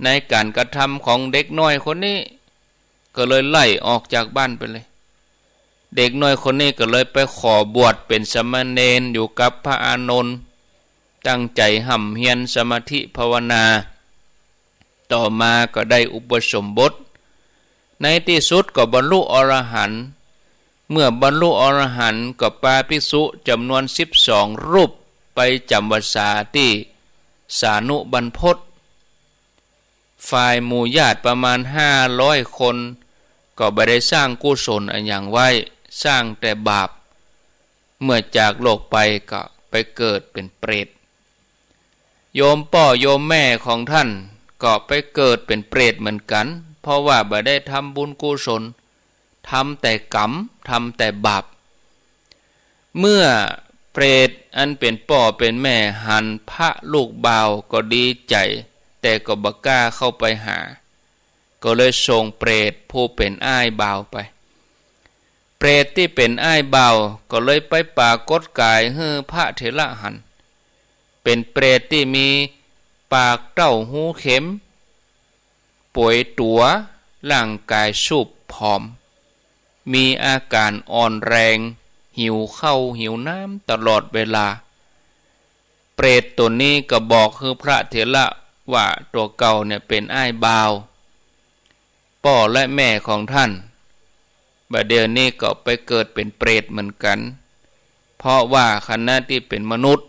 ในก๋านกระทำของเด็กน้อยคนนี้ ก็เลยไล่ออกจากบ้านไปเลย เด็กน้อยคนนี้ก็เลยไปขอบวชเป๋นสามเณรอยู่กับพระอานนท์ ตั้งใจ๋ฮ่ำเฮียนสมาธิภาวนา ต่อมาก็ได้อุปสมบท ในตี้สุดก็บรรลุอรหันต์ เมื่อบรรลุอรหันต์ก็ปาภิกษุจ๋ำนวนสิบสองรูปไปจ๋ำวัสสาตี้สานุบรรพต ฝ่ายหมู่ญาติประมาณห้าร้อยคน ก็บ่ได้สร้างกุศลอะหยังไว้ สร้างแต่บาป เมื่อจากโลกไปก็ไปเกิดเป๋นเปรต โยมป้อโยมแม่ของท่านก็ไปเกิดเป๋นเปรตเหมือนกั๋น เพราะว่าบ่ได้ทำบุญกุศล ทำแต่ก๋รรม ทำแต่บาป เมื่อเปรตอันเป๋นป้อเป๋นแม่หันพระลูกบ่าวก็ดีใจ๋ แต่ก็บ่กล้าเข้าไปหา ก็เลยส่งเปรตผู้เป๋นอ้ายบ่าวไป เปรตตี้เป๋นอ้ายบ่าวก็เลยไปปรากฏก๋ายหื้อพระเถระหัน เป๋นเปรตตี้มีปากเต้าฮูเข็ม ป่วยตั๋ว ร่างก๋ายสูบผอม มีอาก๋ารอ่อนแรง หิวข้าวหิวน้ำตลอดเวลา เปรตตั๋วนี้ก็บอกหื้อพระเถระว่าตั๋วเก่าเนี่ยเป๋นอ้ายบ่าว ป้อและแม่ของท่าน บ่าเดี่ยวนี้ก็ไปเกิดเป๋นเปรตเหมือนกั๋น เพราะว่าขณะตี้เป๋นมนุษย์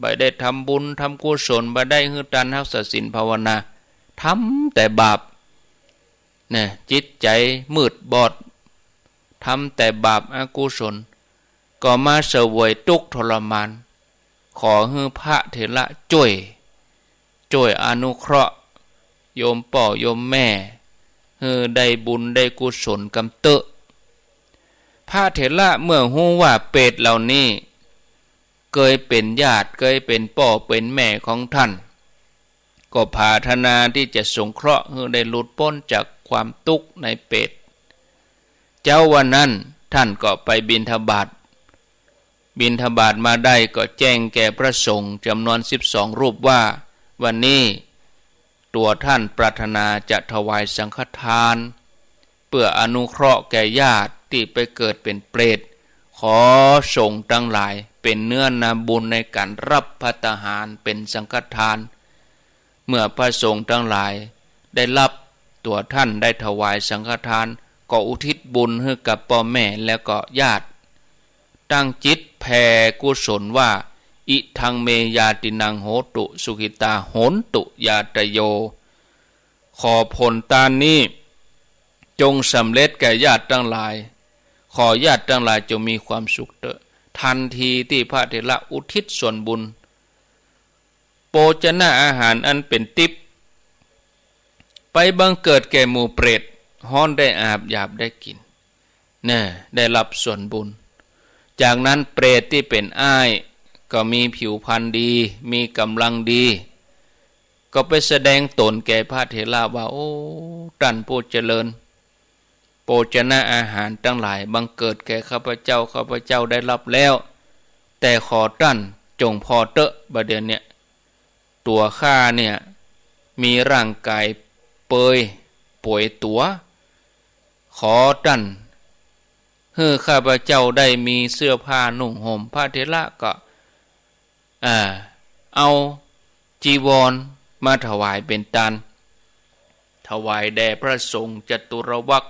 บ่ได้ทำบุญทำกุศล บ่ได้หื้อตานฮักษาศีลภาวนา ทำแต่บาป เนี่ย จิตใจ๋มืดบอด ทำแต่บาปอกุศล ก็มาเสวยตุ๊กข์ทรมาน ขอหื้อพระเถระจ้วย จ้วยอนุเคราะห์ โยมป้อโยมแม่ หื้อได้บุญได้กุศลกำเต๊อะ พระเถระเมื่อฮู้ว่าเปรตเหล่านี้ เกยเป๋นญาติ เกยเป๋นป้อเป๋นแม่ของท่าน ก็ผาถนาตี้จะสงเคราะห์หื้อได้หลุดป๊นจากความตุ๊กข์ในเปรต เจ๊าวันนั้นท่านก็ไปบิณฑบาต บิณฑบาตมาได้ก็แจ้งแก่พระสงฆ์จ๋ำนวนสิบสองรูปว่า วันนี้ตั๋วท่านปรารถนาจะถวายสังฆทาน เปื้ออนุเคราะห์แก่ญาติตี้ไปเกิดเป๋นเปรต ขอสงฆ์ตังหลายเป๋นเนื้อนาบุญในก๋านฮับภัตตาหารเป๋นสังฆทาน เมื่อพระสงฆ์ตังหลายได้ฮับตั๋วท่านได้ถวายสังฆทาน ก็อุทิศบุญหื้อกับป้อแม่แล้วก็ญาติ ตั้งจิตแผ่กุศลว่า อิทังเมญาตินังโหตุ สุขิตาโหนตุญาตโย ขอผลตานนี้จงสำเร็จแก่ญาติตังหลาย ขอญาติตังหลายจงมีความสุขเต๊อะ ทันทีตี้พระเถระอุทิศส่วนบุญ โภชนะอาหารอันเป๋นติ๊บ ไปบังเกิดแก่หมู่เปรต ฮ้อนได้อาบ หยาบได้กิ๋น แน่ ได้ฮับส่วนบุญ จากนั้นเปรตตี้เป๋นอ้าย ก็มีผิวพรรณดี มีก๋ำลังดี ก็ไปแสดงต๋นแก่พระเถระว่า โอ้ ต้านผู้เจริญ โภชนะอาหารตังหลายบังเกิดแก่ข้าพเจ้า ข้าพเจ้าได้ฮับแล้ว แต่ขอต้านจงผ่อเต๊อะ บ่าเดี่ยวเนี่ย ตั๋วข้าเนี่ยมีร่างก๋ายเปลือยป่วยตั๋ว ขอต้านหื้อข้าพเจ้าได้มีเสื้อผ้านุ่งห่ม พระเถระก็ อ่า เอาจีวรมาถวายเป๋นตาน ถวายแด่พระสงฆ์จตุรวรรค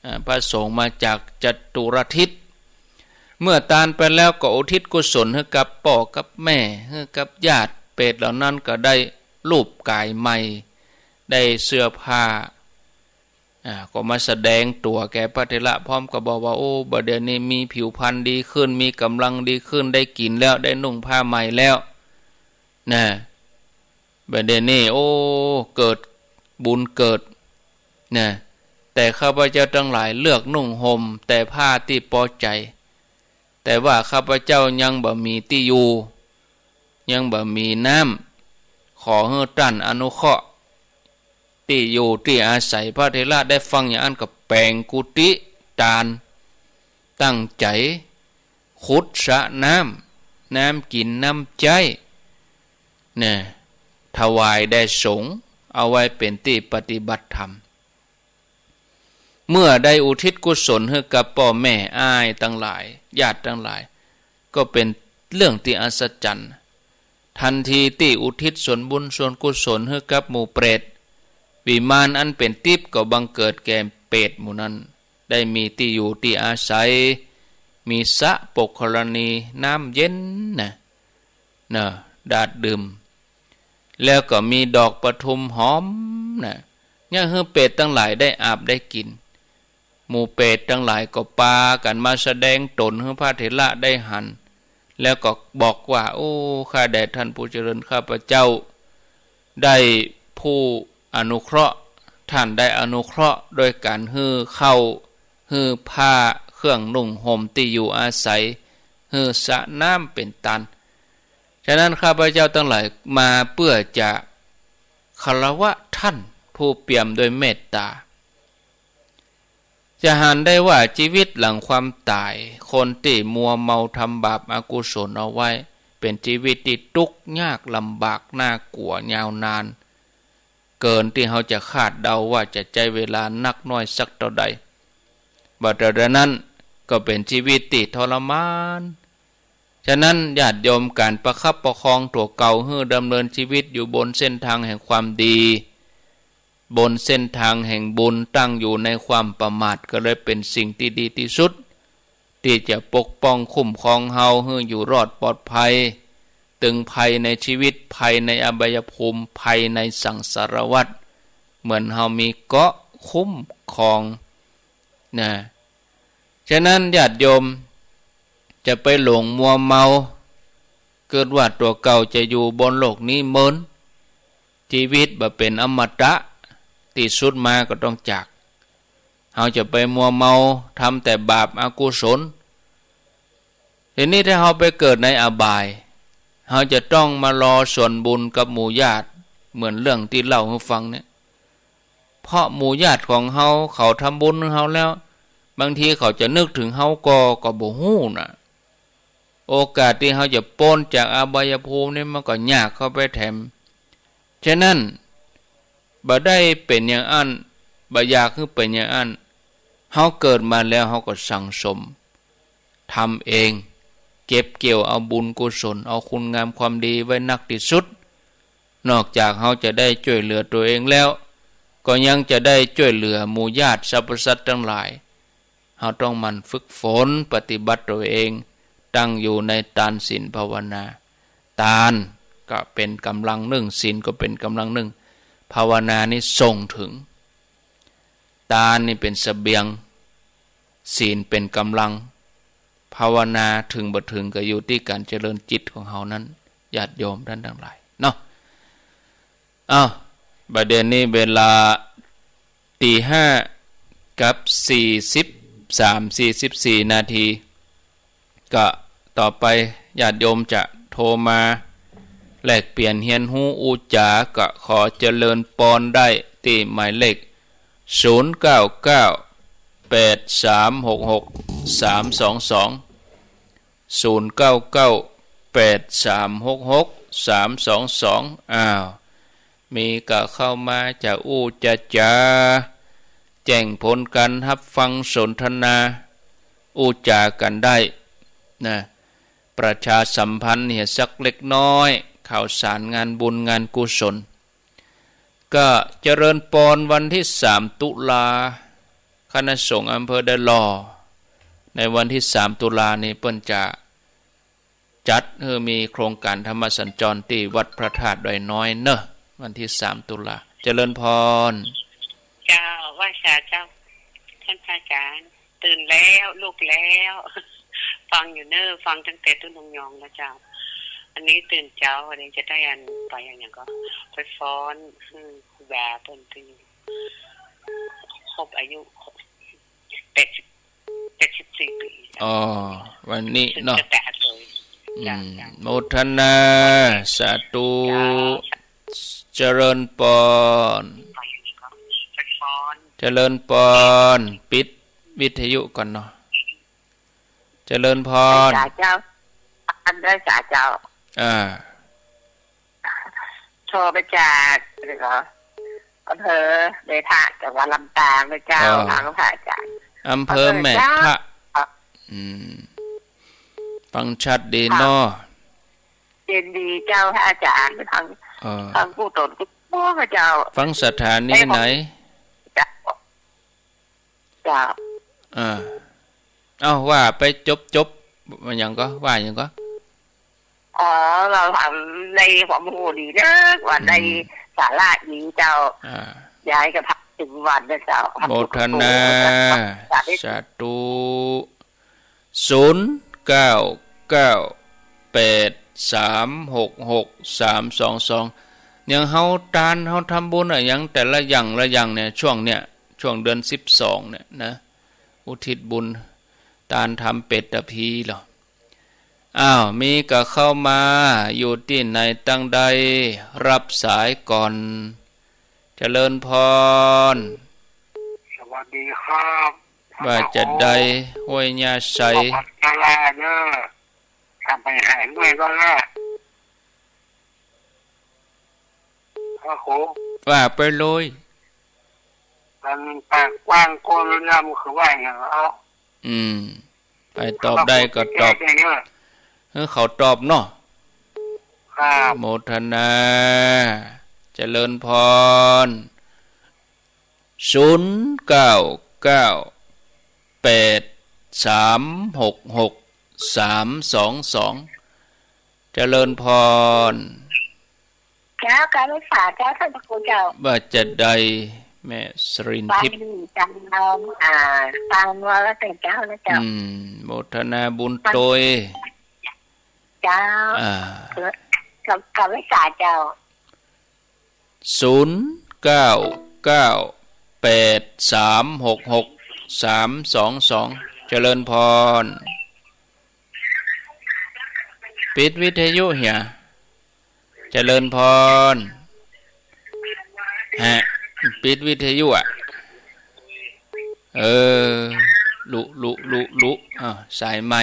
อ่า พระสงฆ์มาจากจตุรทิศ เมื่อตานไปแล้วก็อุทิศกุศลหื้อกับป้อกับแม่ หื้อกับญาติ เปรตเหล่านั้นก็ได้รูปก๋ายใหม่ ได้เสื้อผ้า อ่า ก็มาแสดงตั๋วแก่พระเถระ พร้อมกับบอกว่า โอ้ บ่าเดี่ยวนี้มีผิวพรรณดีขึ้น มีก๋ำลังดีขึ้น ได้กิ๋นแล้ว ได้นุ่งผ้าใหม่แล้ว นะ บ่าเดี่ยวนี้ โอ้ เกิดบุญเกิด นะ แต่ข้าพเจ้าตังหลายเลือกนุ่งห่มแต่ผ้าตี้ปอใจ๋ แต่ว่าข้าพเจ้ายังบ่มีตี้อยู่ ยังบ่มีน้ำ ขอหื้อต้านอนุเคราะห์ตี้อยู่ตี้อาศัย พระเถระได้ฟังอย่างอั้นก็แป๋งกุฏิตาน ตั้งใจ๋ขุดสระน้ำ น้ำกิ๋นน้ำใจ๊ นะ ถวายแด่สงฆ์ เอาไว้เป๋นตี้ปฏิบัติธรรม เมื่อได้อุทิศกุศลหื้อกับป้อแม่อ้ายตังหลาย ญาติตังหลาย ก็เป๋นเรื่องตี้อัศจรรย์ ทันทีตี้อุทิศส่วนบุญส่วนกุศลหื้อกับหมู่เปรต วิมานอันเป๋นติ๊พย์ก็บังเกิดแก่เปรตหมู่นั้น ได้มีตี้อยู่ตี้อาศัย มีสระปกขรณีน้ำเย็นนะ นะ ดาดดื่ม แล้วก็มีดอกประทุมหอมนะ เนี่ยหื้อเปรตตังหลายได้อาบได้กิ๋น หมู่เปรตตังหลายก็ปากั๋นมาแสดงต๋นหื้อพระเถระได้หัน แล้วก็บอกว่า โอ้ ข้าแด่ท่านผู้เจริญ ข้าพเจ้าได้ผู้อนุเคราะห์ ท่านได้อนุเคราะห์โดยก๋านหื้อข้าว หื้อผ้า เครื่องนุ่งห่ม ตี้อยู่อาศัย หื้อสระน้ำเป๋นต้าน ฉะนั้นข้าพเจ้าตังหลายมาเพื่อจะคารวะท่านผู้เปี่ยมด้วยเมตตา จะหันได้ว่าชีวิตหลังความต๋าย คนตี้มัวเมาทำบาปอกุศลเอาไว้ เป๋นชีวิตตี้ตุ๊กยากลำบาก น่ากลัวยาวนาน เกินตี้เฮาจะคาดเดาว่าจะใจ๊เวลานักน้อยสักเต้าใด บ่าเต้าใดนั้นก็เป๋นชีวิตตี้ทรมาน ฉะนั้นญาติโยม ก๋านประคับประคองตั๋วเก่าหื้อดำเนินชีวิตอยู่บนเส้นทางแห่งความดี บนเส้นทางแห่งบุญ ตั้งอยู่ในความประมาท ก็เลยเป๋นสิ่งตี้ดีตี้สุด ตี้จะปกป้องคุ้มครองเฮาหื้ออยู่รอดปลอดภัย ตึงภัยในชีวิต ภัยในอบายภูมิ ภัยในสังสารวัฏ เหมือนเฮามีเกราะคุ้มครองนะ ฉะนั้นญาติโยม จะไปหลงมัวเมา กึ๊ดว่าตั๋วเก่าจะอยู่บนโลกนี้เมิน ชีวิตบ่เป๋นอมตะ ตี้สุดมาก็ต้องจาก เฮาจะไปมัวเมาทำแต่บาปอกุศล ทีนี้ถ้าเฮาไปเกิดในอบาย เฮาจะต้องมารอส่วนบุญกับหมู่ญาติ เหมือนเรื่องตี้เล่าหื้อฟังเนี่ย เพราะหมู่ญาติของเฮาเขาทำบุญหื้อเฮาแล้ว บางทีเขาจะนึกเถิงเฮาก่อ ก็บ่ฮู้นะ โอกาสตี้เฮาจะป๊นจากอบายภูมินี่มันก็ยากเข้าไปแถม ฉะนั้น บ่ได้เป๋นอย่างอั้น บ่อยากหื้อเป๋นอย่างอั้น เฮาเกิดมาแล้วเฮาก็สั่งสม ทำเอง เก็บเกี่ยวเอาบุญกุศล เอาคุณงามความดีไว้นักตี้สุด นอกจากเฮาจะได้จ้วยเหลือตั๋วเองแล้ว ก็ยังจะได้จ้วยเหลือหมู่ญาติสรรพสัตว์ตังหลาย เฮาต้องหมั่นฝึกฝนปฏิบัติตั๋วเอง ตั้งอยู่ในตานศีลภาวนา ตานก็เป๋นก๋ำลังนึ่ง ศีลก็เป๋นก๋ำลังนึ่ง ภาวนานี่ส่งเถิง ตานนี่เป๋นเสบียง ศีลเป๋นก๋ำลัง ภาวนาเถิงบ่เถิงก็อยู่ตี้ก๋านเจริญจิตของเฮานั้น ญาติโยมต้านตังหลายเนาะ อ้าว บ่าเดี่ยวนี้เวลา ตี๋ห้ากับสี่สิบสาม สี่สิบสี่นาที ก็ต่อไปญาติโยมจะโทรมาแลกเปลี่ยนเฮียนฮู้อู้จ๋า ก็ขอเจริญปอนได้ตี้หมายเลข ศูนย์เก้าเก้า แปดสามหกหก สามสองสอง ศูนย์เก้าเก้า แปดสามหกหก สามสองสอง อ้าว มีก็เข้ามาจะอู้จะจ๋า แจ้งผลก๋านฮับฟังสนทนา อู้จ๋ากั๋นได้นะ ประชาสัมพันธ์เหียสักเล็กน้อย ข่าวสารงานบุญงานกุศล ก็เจริญปอนวันตี้สามตุลา คณะสงฆ์อำเภอดอยหล่อ ในวันตี้สามตุลานี่เปิ้นจะจัดหื้อมีโครงก๋านธรรมสัญจรตี้วัดพระธาตุดอยน้อยเนาะ วันตี้สามตุลา เจริญปอน เจ้า ไหว้สาเจ้า ต้านพระอาจ๋ารย์ ตื่นแล้ว ลุกแล้ว ฟังอยู่เน่อ ฟังตั้งแต่ตุ๊ลุงยองแล้วเจ้า อันนี้ตื่นเจ๊า อันนี้จะได้อันไปอันหยังก็ ไปฟ้อนหื้อครูบาเปิ้นตี้ครบอายุ แปดสิบ แปดสิบสี่ปี๋ อ๋อ วันนี้เนาะ ซึ่งจะแตะเตย อืม จ้ะ จ้ะ โมทนา สาธุ เจ้า เจริญปอน เจริญปอน ปิดวิทยุก่อนเนาะ เจริญปอน ไหว้สาเจ้า อันไหว้สาเจ้า อ่า โทรมาจาก เดี๋ยวก่อน อำเภอแม่ทะ จังหวัดลำปางนะเจ้า อ๋อ ฟังพระอาจ๋ารย์ อำเภอแม่ทะ อำเภอแม่ทะ อืม ฟังชัดดีเนาะ เจ้า ยินดีเจ้าพระอาจ๋ารย์ ฟัง เออ ฟังกู้ตนกู้ตั๋วเจ้า ฟังสถานีไหน เจ้า เจ้า อ่า เอ้า ว่าไปจบๆ ว่าหยังก็ ว่าหยังก็ อ๋อ ว่าฟังในความฮู้ดีเน่อ ว่าใน อืม สาระดีเจ้า อ่า ยายก็พักถึงวันนะเจ้า โมทนา สาธุ สาธุ ศูนย์ เก้า เก้า แปด สาม หก หก สาม สอง สอง อย่างเฮาตาน เฮาทำบุญอะหยังแต่ละอย่างละอย่างเนี่ย ช่วงเนี่ย ช่วงเดือนสิบสองเนี่ยนะ อุทิศบุญ ตานทำเป็ดตะพีเหรอ อ้าว มีก็เข้ามา อยู่ตี้ไหนตังใด รับสายก่อน เจริญปอน สวัสดีครับ ว่าจะใด ห้วยหญ้าไซ ขอบคุณเน่อ ถ้าไปหายเมื่อยก็แล พระครู ว่าไปเลย มันปากกว้างโก้นล้ำคือว่าอย่างเอา อืม ไปตอบได้ก็ตอบ พระครูแก้ได้เนอะ เออ เขาตอบเนาะ ครับ โมทนา เจริญปอน ศูนย์ เก้า เก้า แปด สาม หก หก สาม สอง สอง เจริญปอน เจ้า กราบไหว้สาเจ้า ท่านพระครูเจ้า ว่าจะใด แม่สรินทิพย์ ฟังอยู่เจ้า อ่า ฟังว่าแล้วแต่เจ้านะเจ้า อืม โมทนาบุญโตย เจ้า อ่า กราบ กราบไหว้สาเจ้า ศูนย์ เก้า เก้า แปด สาม หก หก สาม สอง สอง เจริญปอน ปิดวิทยุเหีย เจริญปอน ฮะ ปิดวิทยุอะ เออ ลุ ลุ ลุ ลุ อ้าว สายใหม่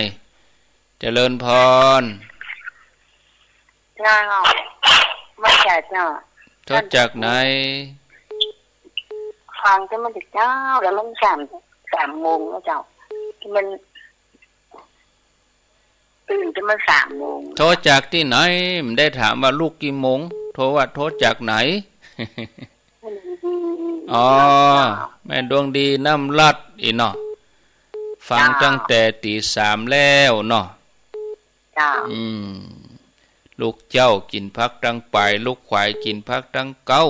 เจริญปอน เจ้า มาจากเจ้า โทรจากไหน ฟังแต่มันเจ้า แล้วมันสาม สามโมงแล้วเจ้า มัน ตื่นแต่มันสามโมง โทรจากตี้ไหน มันได้ถามว่าลุกกี่โมง โทรว่าโทรจากไหน อืม อ๋อ แม่ดวงดีน้ำลัดอีเนาะ ฟัง เจ้า ตั้งแต่ตี๋สามแล้วเนาะ เจ้า อืม ลุกเจ๊ากิ๋นผักตังป่าย ลุกขวายกิ๋นผักตังเก๊า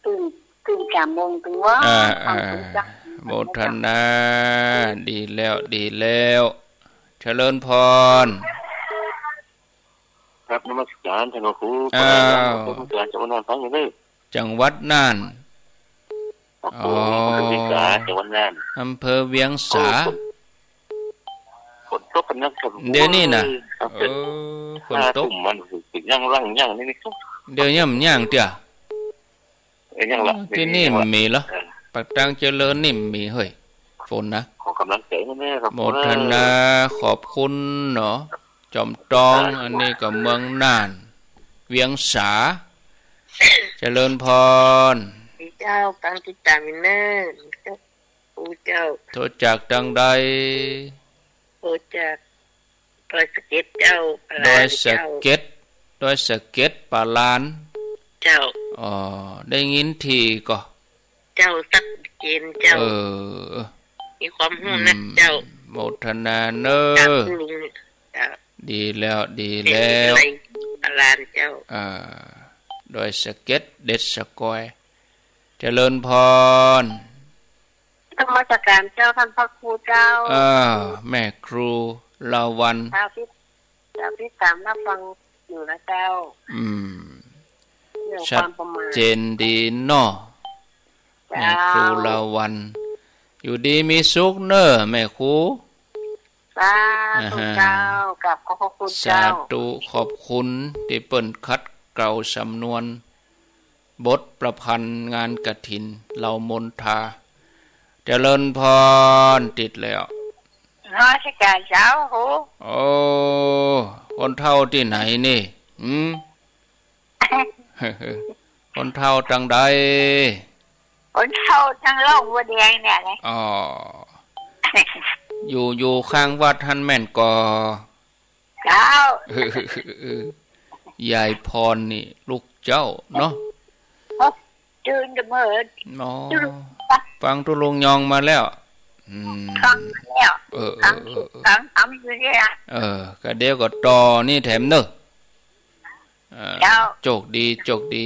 ตื่น ตื่นสามโมงตึงว่า อ่า อ่า ฟังเจ้า โมทนา ดีแล้ว ดีแล้ว เจริญปอน ครับ นมัสการท่านพระครู อ้าว นมัสการ จังหวัดน่านฟังอยู่เด้อ จังหวัดน่าน ครับผม อ๋อ อำเภอเวียงสา จังหวัดน่าน อำเภอเวียงสา โอ้ ฝน ฝนตกกั๋นนัก เดี๋ยวนี้น่ะ โอ้ย ครับ เออ ฝนตก ห้าทุ่มมันสิยังยั่งยังนี่ นี่ เดี๋ยวนี้มันยังเตื้อ เอ้ย ยังละ ตี้นี่มันมีเหรอ เออ ปากตางเจริญนี่มันมีเฮ้ย ฝนนะ ขอกำลังใจ๋มาแน่ครับ โมทนา ขอบคุณเนาะ จอมตอง อันนี้ก็เมืองน่าน เวียงสา เจริญปอน เจ้า ฟังติดต๋ามอยู่เน่อ เจ้า โอ้ เจ้า โทรจากตังใด โทรจากดอยสะเก็ดเจ้า ดอยสะเก็ด ดอยสะเก็ด ป่าลาน เจ้า อ๋อ ได้ยินถี่ก่อ เจ้า ชัดเจนเจ้า เออ มีความฮู้นัก อืม เจ้า โมทนาเน่อ จากคุณลุง เจ้า ดีแล้ว ดีแล้ว เป็นอะไร ป่าลานเจ้า อ่า ดอยสะเก็ด เด็ดสะกอย เจ เจริญพร นมัสการเจ้า ท่านพระครูเจ้า เออ แม่ครูลาวัลย์ เจ้า ติด เจ้า ติดต๋ามรับฟังอยู่นะเจ้า อืม เรื่องความประมาท ชัดเจนดีเนาะ เจ้า แม่ครูลาวัลย์ อยู่ดีมีสุขเน่อแม่ครู สาธุ อ่าฮะ เจ้า กราบขอบพระคุณเจ้า สาธุ ขอบคุณตี้เปิ้นขัดเกลาสำนวน บทประพันธ์งานกฐิน เหล่ามนทา เจริญพร ติดแล้ว นมัสการเจ้า โอ้ คนเฒ่าตี้ไหนนี่ หืม คนเฒ่าตังใด คนเฒ่าตังล่องบัวแดงเนี่ยแหละ อ๋อ อยู่ อยู่ข้างวัดหั้นแม่นก่อ เจ้า ยายพรนี่ลูกเจ้าเนาะ เอ้า ตื่นแต่เมื่อ อ๋อ ตื่น ฟังตุ๊ลุงยองมาแล้ว อืม ฟังมาแล้ว เออ เออ ฟัง เออ ฟัง ฟังอยู่เนี่ย เออ ก็เดี๋ยวก็ต่อนี่แถมเน่อ เออ เจ้า โจคดี โจคดี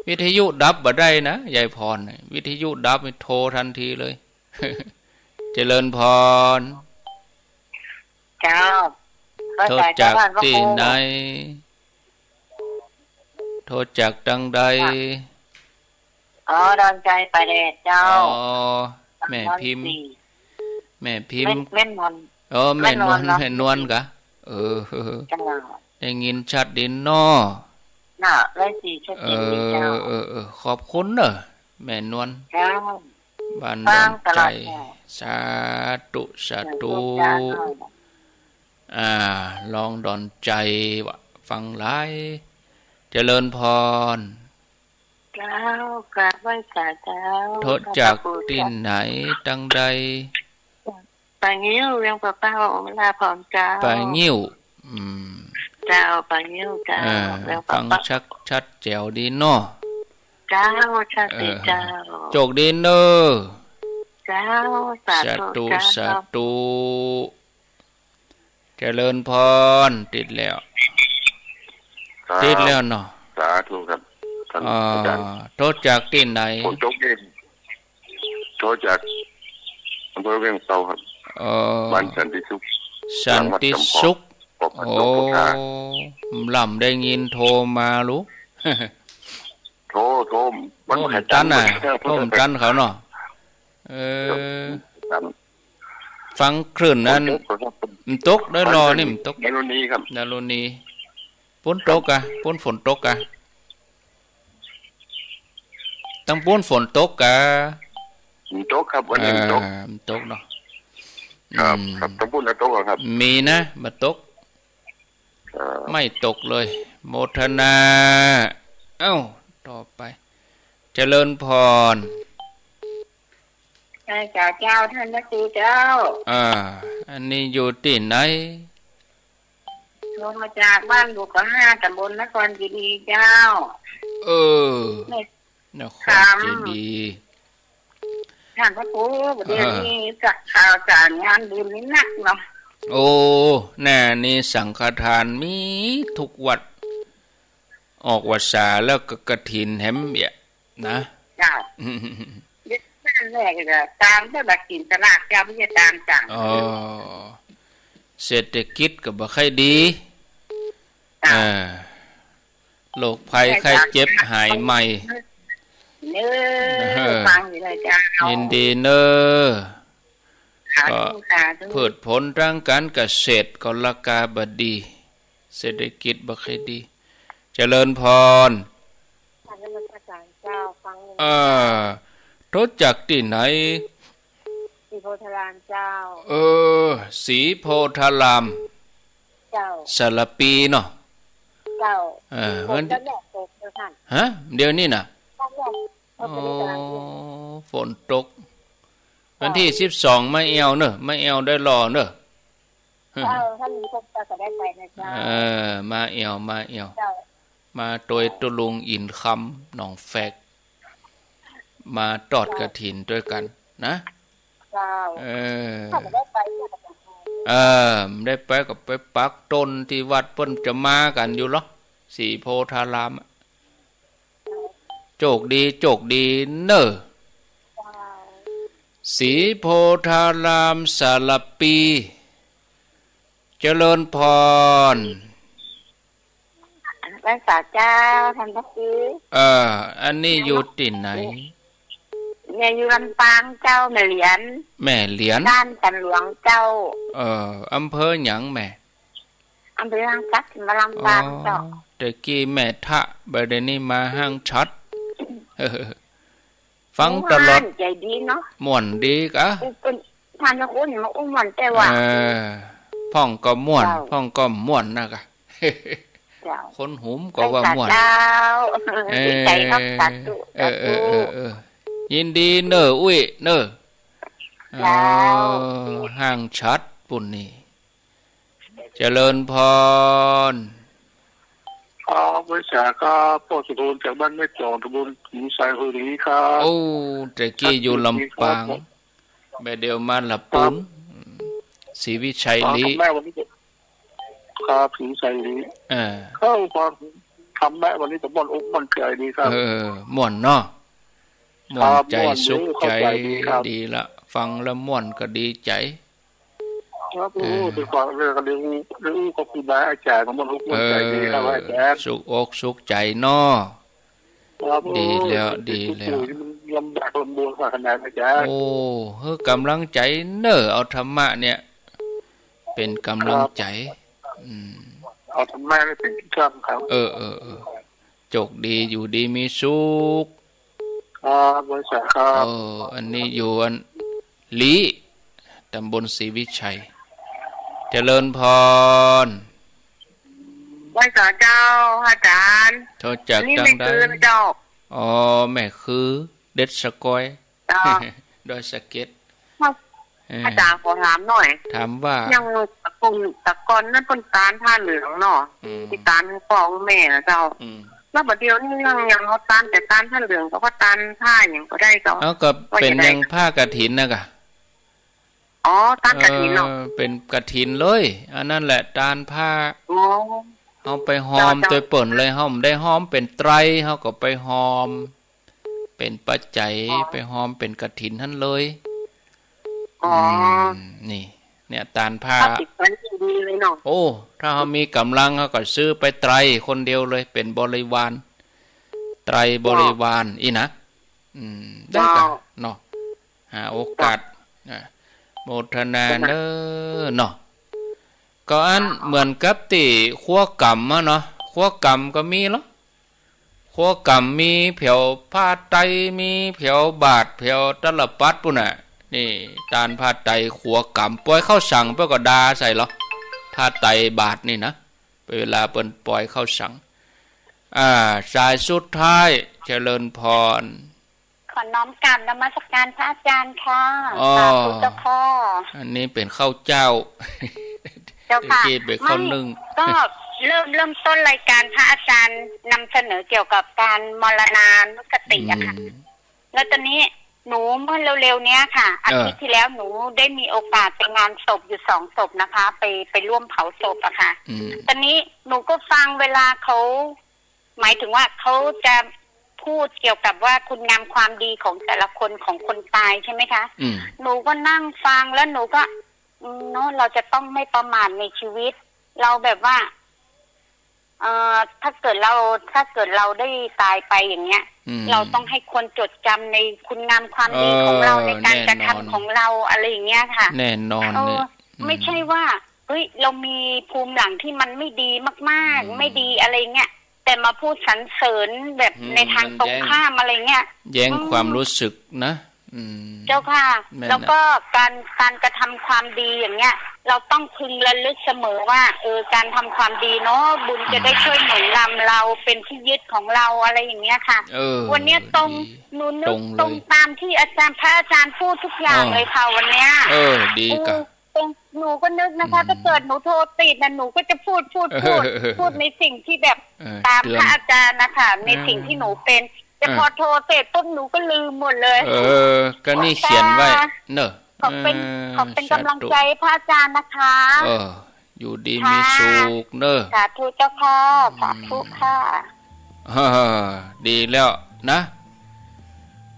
วิทยุดับบ่ได้นะ ยายพร วิทยุดับนี่โทรทันทีเลย เจริญพร เจ้า โทรจากตี้ไหน โทรจากตังใด อ๋อ ดอนชัยป่าแดดเจ้า อ๋อ แม่พิมพ์ ดอนชัย แม่พิมพ์ แม่ แม่นวล อ๋อ แม่นวล แม่นวลเนาะ แม่นวลกะ เออ เจ้า ได้ยินชัดดีเนาะ น่ะ ได้ยินชัดเจนดีเจ้า เออ เออ เออ ขอบคุณเน่อ แม่นวล เจ้า บันดาลใจ ฟังตลอดเจ้า สาธุ สาธุ สาธุเจ้า อ่า ลองดอนใจวะ ฟังหลาย เจริญพร เจ้า กราบไหว้สาเจ้า โทรจากตี้ไหน ตังใด ป่างิ้ว เวียงป่าเป้า อมราพรเจ้า ป่างิ้ว อืม เจ้า ป่างิ้วเจ้า เออ เวียงป่าเป้า ฟังชัด ชัดแจ๋วดีเนาะ เจ้า ชัดดีเจ้า เออ โจคดีเน่อ เจ้า สาธุ สาธุ เจ้า สาธุ เจริญพร ติดแล้ว ครับ ติดแล้วเนาะ สาธุครับ ท่าน อ่า อาจารย์ โทรจากตี้ไหน ฝนตกเอง โทรจากอำเภอเวียงเป่าครับ เออ บ้านสันติสุข สันติสุข หลังวัดจำเพาะ ปกครอง โอ้ ล้ำได้ยินโทรมาลูก โทร โทร มัน โทรบ่ตันน่ะ โทรบ่ตันเขาเนาะ เออ ครับ ฟังคลื่นนั้น ฝนตกครับ มันตกได้รอนี่ มันตก ดารุณีครับ ดารุณี ปู๊นตกกะ ปู๊นฝนตกกะ ตังปู๊นฝนตกกะ มันตกครับ วันนี้มันตก อ่า มันตกเนาะ ครับ อืม ครับ ตังปู๊นน่ะตกอะครับ มีนะ บ่ตก ครับ ไม่ตกเลย โมทนา เอ้า ต่อไป เจริญพร ใช่เจ้า เจ้า ท่านพระครูเจ้า อ่า อันนี้อยู่ตี้ไหน โทรมาจากบ้านบุกห้า ตำบลนครเจดีย์เจ้า เออ นครเจดีย์ ท่านพระครู ประเดี๋ยวนี้ เออ ข่าวสารงานบุญนี่นักเนาะ โอ้ แน่นี่สังฆทานมีทุกวัด ออกพรรษาแล้วก็กฐินแหมเอี่ย นะ เจ้า เดี๋ยวนั่นแหละก็ตามเจ้าหลักกินตลาดเจ้า ไม่ใช่ตามสั่ง อ๋อ เศรษฐกิจก็บ่ค่อยดี เจ้า เออ โรคภัยไข้เจ็บหายใหม่ เน้อ เออ ฟังอยู่เลยเจ้า ยินดีเน้อ สาธุ ก็ สาธุ พืชผลทางการเกษตรก็ราคาบ่ดี เศรษฐกิจบ่ค่อยดี เจริญพร กราบนมัสการเจ้า ฟังอยู่ เออ โทรจากตี้ไหน ศรีโพธารามเจ้า เออ ศรีโพธาราม เจ้า สารภีเนาะ เจ้า เออ ฝน วัน ก็แดดตกเจ้าท่าน ฮะ เดี๋ยวนี้น่ะ ก็แดด อ๋อ ก็เป็นกำลังใจ ฝนตก วันตี้ เจ้า สิบสองมาแอ่วเนาะ มาแอ่วได้รอเนาะ เจ้า ถ้ามีคนไปก็ได้ไปนะเจ้า เออ มาแอ่ว มาแอ่ว เจ้า มาตวยตุ๊ลุงอินคำ หนองแฟก มาทอดกฐินตวยกั๋นนะ เจ้า เออ ถ้าบ่ได้ไปเนี่ย เออ บ่ได้ไปก็ไปปักต้นตี้วัดเปิ้นจะมากั๋นอยู่หรอ ศรีโพธารามอะ โท โจคดี โจคดีเน่อ ศรีโพธารามสารปี เจริญพร ไหว้สาเจ้า ท่านพระครู เออ อันนี้อยู่ตี้ไหน แม่อยู่ลำปางเจ้า แม่เหลียน แม่เหลียน บ้านสันหลวงเจ้า เออ อำเภอหยังแม่ อำเภอห้างฉัตร มาลำปางเจ้า อ๋อ แต่กี้แม่ทะ บ่าเดี่ยวนี้มาห้างฉัตร ฟังตลอด ม่วน ใจดีเนาะ ม่วนดีกะ อู้ เปิ้น ท่านเจ้าคุณมาอู้ม่วนแต่ว่า เออ พ่องก็ม่วน เจ้า พ่องก็ม่วนนะกะ เจ้า คนหูมก็ว่าม่วน ไหว้สาเจ้า เออ ดีใจครับ สาธุ เออ สาธุ เออ เออ เออ ยินดีเน่อ อุ้ย เน่อ เจ้า เออ ห้างฉัตรปุ้นนี่ เจริญพร ครับ ไหว้สาครับ ป้อสมบูรณ์จากบ้านแม่จอง ตำบลผีสาย อำเภอหลีครับ โอ้ แต่กี้อยู่ลำปาง ครับ บ่าเดี่ยวมาละปูน ครับ ศรีวิชัย อ๋อ หลี ธรรมะวันนี้ก็ ครับ ศรีวิชัยหลี เออ เข้าฟังธรรมะวันนี้ก็ม่วนอกม่วนใจดีครับ เออ ม่วนเนาะ ม่วนใจ ครับ ม่วน สุขใจ เข้าใจดีครับ ดีละ ฟังแล้วม่วนก็ดีใจ ครับ โอ้ เออ ดีกว่าเรื่อง เรื่องอู้ เรื่องอู้กับครูบาอาจารย์ ม่วนอกม่วนใจดีครับ เออ อาจารย์ สุขอกสุขใจเนาะ ครับ ดีแล้ว โอ้ ดีแล้ว มันลำบากลำบนขนาด อาจารย์ โอ้ หื้อกำลังใจเน่อ เอาธรรมะเนี่ย เป๋นกำลังใจ ครับ อืม เอาธรรมะนี่เป๋นที่ตั้งครับ เออ เออ เออ โจคดี อยู่ดีมีสุข ครับ ไหว้สาครับ เออ อันนี้อยู่อันหลี ตำบลศรีวิชัย เจริญพร ไหว้สาเจ้า อาจารย์ โทรจาก นี่ จังใด แม่คืนเจ้า อ๋อ แม่คือ เด็ดสะกอย เจ้า ดอยสะเก็ด ครับ เออ อาจารย์ขอถามหน่อย ถามว่า อย่างแต่ก่อน แต่ก่อนนั้นเปิ้นตานผ้าเหลืองเนาะ อืม ตี้ตานของแม่นะเจ้า อืม แล้วบ่าเดี่ยวนี้ยัง ยังเอาตานแต่ตานผ้าเหลือง ก็ว่าตานผ้าหยังก็ได้เจ้า เอ้า ก็เป๋นอย่างผ้ากฐินนะกะ อ๋อ ตานกฐินเนาะ เออ เป๋นกฐินเลย อันนั้นแหละ ตานผ้า อ๋อ เฮาไปฮอม เจ้า เจ้า ตวยเปิ้นเลย เฮาบ่ได้ฮอมเป๋นไตร เฮาก็ไปฮอม เป๋นปัจจัย อ๋อ ไปฮอมเป๋นกฐินหั้นเลย อ๋อ อืม นี่ เนี่ย ตานผ้า ผ้าติดไว้ดีเลยเนาะ โอ้ ถ้าเฮามีก๋ำลัง เฮาก็ซื้อไปไตรคนเดียวเลย เป๋นบริวาร ไตรบริวาร อ๋อ อี้นะ อืม ได้กะ เจ้า เนาะ หาโอกาส อ่ะ โมทนาเน่อเนาะ ก็อันเหมือนกับตี้ครัวกำอะเนาะ ครัวกำก็มีเหรอ ครัวกำมีแผวผ้าไตร มีแผวบาตร แผวตะละปัดปู้นน่ะ นี่ ตานผ้าไตรครัวกำ ปอยข้าวสังเปิ้นก็ดาใส่เหรอ ผ้าไตรบาตรนี่นะ เวลาเปิ้นปอยข้าวสัง อ่า สายสุดท้าย เจริญพร ขอน้อมกราบนมัสการพระอาจารย์ค่ะ อ๋อ สาธุเจ้าค่ะ อันนี้เป๋นข้าวเจ้า เจ้าค่ะ ตี้กี้เป๋นข้าวนึ่ง ไม่ ก็เริ่ม เริ่มต้นรายการพระอาจารย์นำเสนอเกี่ยวกับการมรณานุสติอะค่ะ อืม แล้วตอนนี้หนูเมื่อเร็วๆเนี้ยค่ะ เออ อาทิตย์ที่แล้วหนูได้มีโอกาสไปงานศพอยู่สองศพนะคะ ไป ไปร่วมเผาศพอะค่ะ อืม ตอนนี้หนูก็ฟังเวลาเขา หมายถึงว่าเขาจะพูดเกี่ยวกับว่าคุณงามความดีของแต่ละคน ของคนตายใช่ไหมคะ อืม หนูก็นั่งฟังแล้วหนูก็ อืม เนาะ เราจะต้องไม่ประมาทในชีวิต เราแบบว่า เอ่อ ถ้าเกิดเรา ถ้าเกิดเราได้ตายไปอย่างเงี้ย อืม เราต้องให้คนจดจำในคุณงามความดีของเรา เออ ในการกระทำของเรา แน่นอน อะไรอย่างเงี้ยค่ะ แน่นอน เออ เนี่ย อืม ไม่ใช่ว่า เฮ้ย เรามีภูมิหลังที่มันไม่ดีมากๆ อืม ไม่ดีอะไรเงี้ย แต่มาพูดสรรเสริญแบบ อืม ในทางตรงข้ามอะไรเงี้ย มันแย้ง แย้งความรู้สึกนะ อืม อืม เจ้าค่ะ แม่นนะ แล้วก็การ การกระทำความดีอย่างเงี้ย เราต้องพึงระลึกเสมอว่า เออ การทำความดีเนาะ บุญจะได้ อืม ช่วยหนุนนำเรา เป็นที่ยึดของเราอะไรอย่างเงี้ยค่ะ เออ วันเนี้ยตรง ดี หนูนึก ตรงเลย ตรงตามที่อาจารย์ พระอาจารย์พูดทุกอย่าง เออ เลยค่ะวันเนี้ย เออ ดีกะ เออ ตรง หนูก็นึกนะคะ อืม ถ้าเกิดหนูโทรติดนะ หนูก็จะพูด พูด พูด เออ พูดในสิ่งที่แบบ เออ ตาม เตือน พระอาจารย์นะคะ ใน เออ สิ่งที่หนูเป็น แต่ เออ พอโทรเสร็จปุ๊บ หนูก็ลืมหมดเลย เออ ก็นี่เขียนไว้ ค่ะ เนอะ ขอเป็น เออ ขอเป็น สาธุ กำลังใจพระอาจารย์นะคะ เออ อยู่ดี ค่ะ มีสุขเนอะ สาธุเจ้าค่ะ อืม สาธุค่ะ เออ ดีแล้ว นะ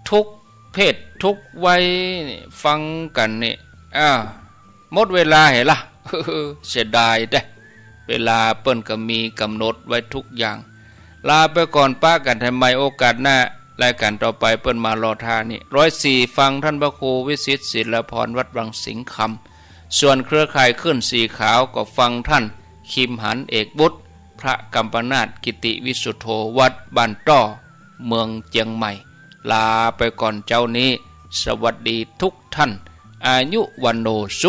ทุกเพศทุกวัยนี่ฟังกั๋นนี่ อ้าว หมดเวลาเหละ เสียดายแต๊ เวลาเปิ้นก็มีก๋ำหนดไว้ทุกอย่าง ลาไปก่อน ปะกั๋นใหม่โอกาสหน้า รายก๋านต่อไปเปิ้นมารอท่านี่ ร้อยสี่ ฟังต้านพระครูวิสิทธิ์ ศิลปร วัดวังสิงห์คำ ส่วนเครือข่ายคลื่นสีขาวก็ฟังต้านคิมหัน เอกบุตร พระกัมปนาท กิติวิสุทโธ วัดบ้านต้อ เมืองเจียงใหม่ ลาไปก่อนเจ๊านี้ สวัสดีทุกท่าน อายุวัณโณสุ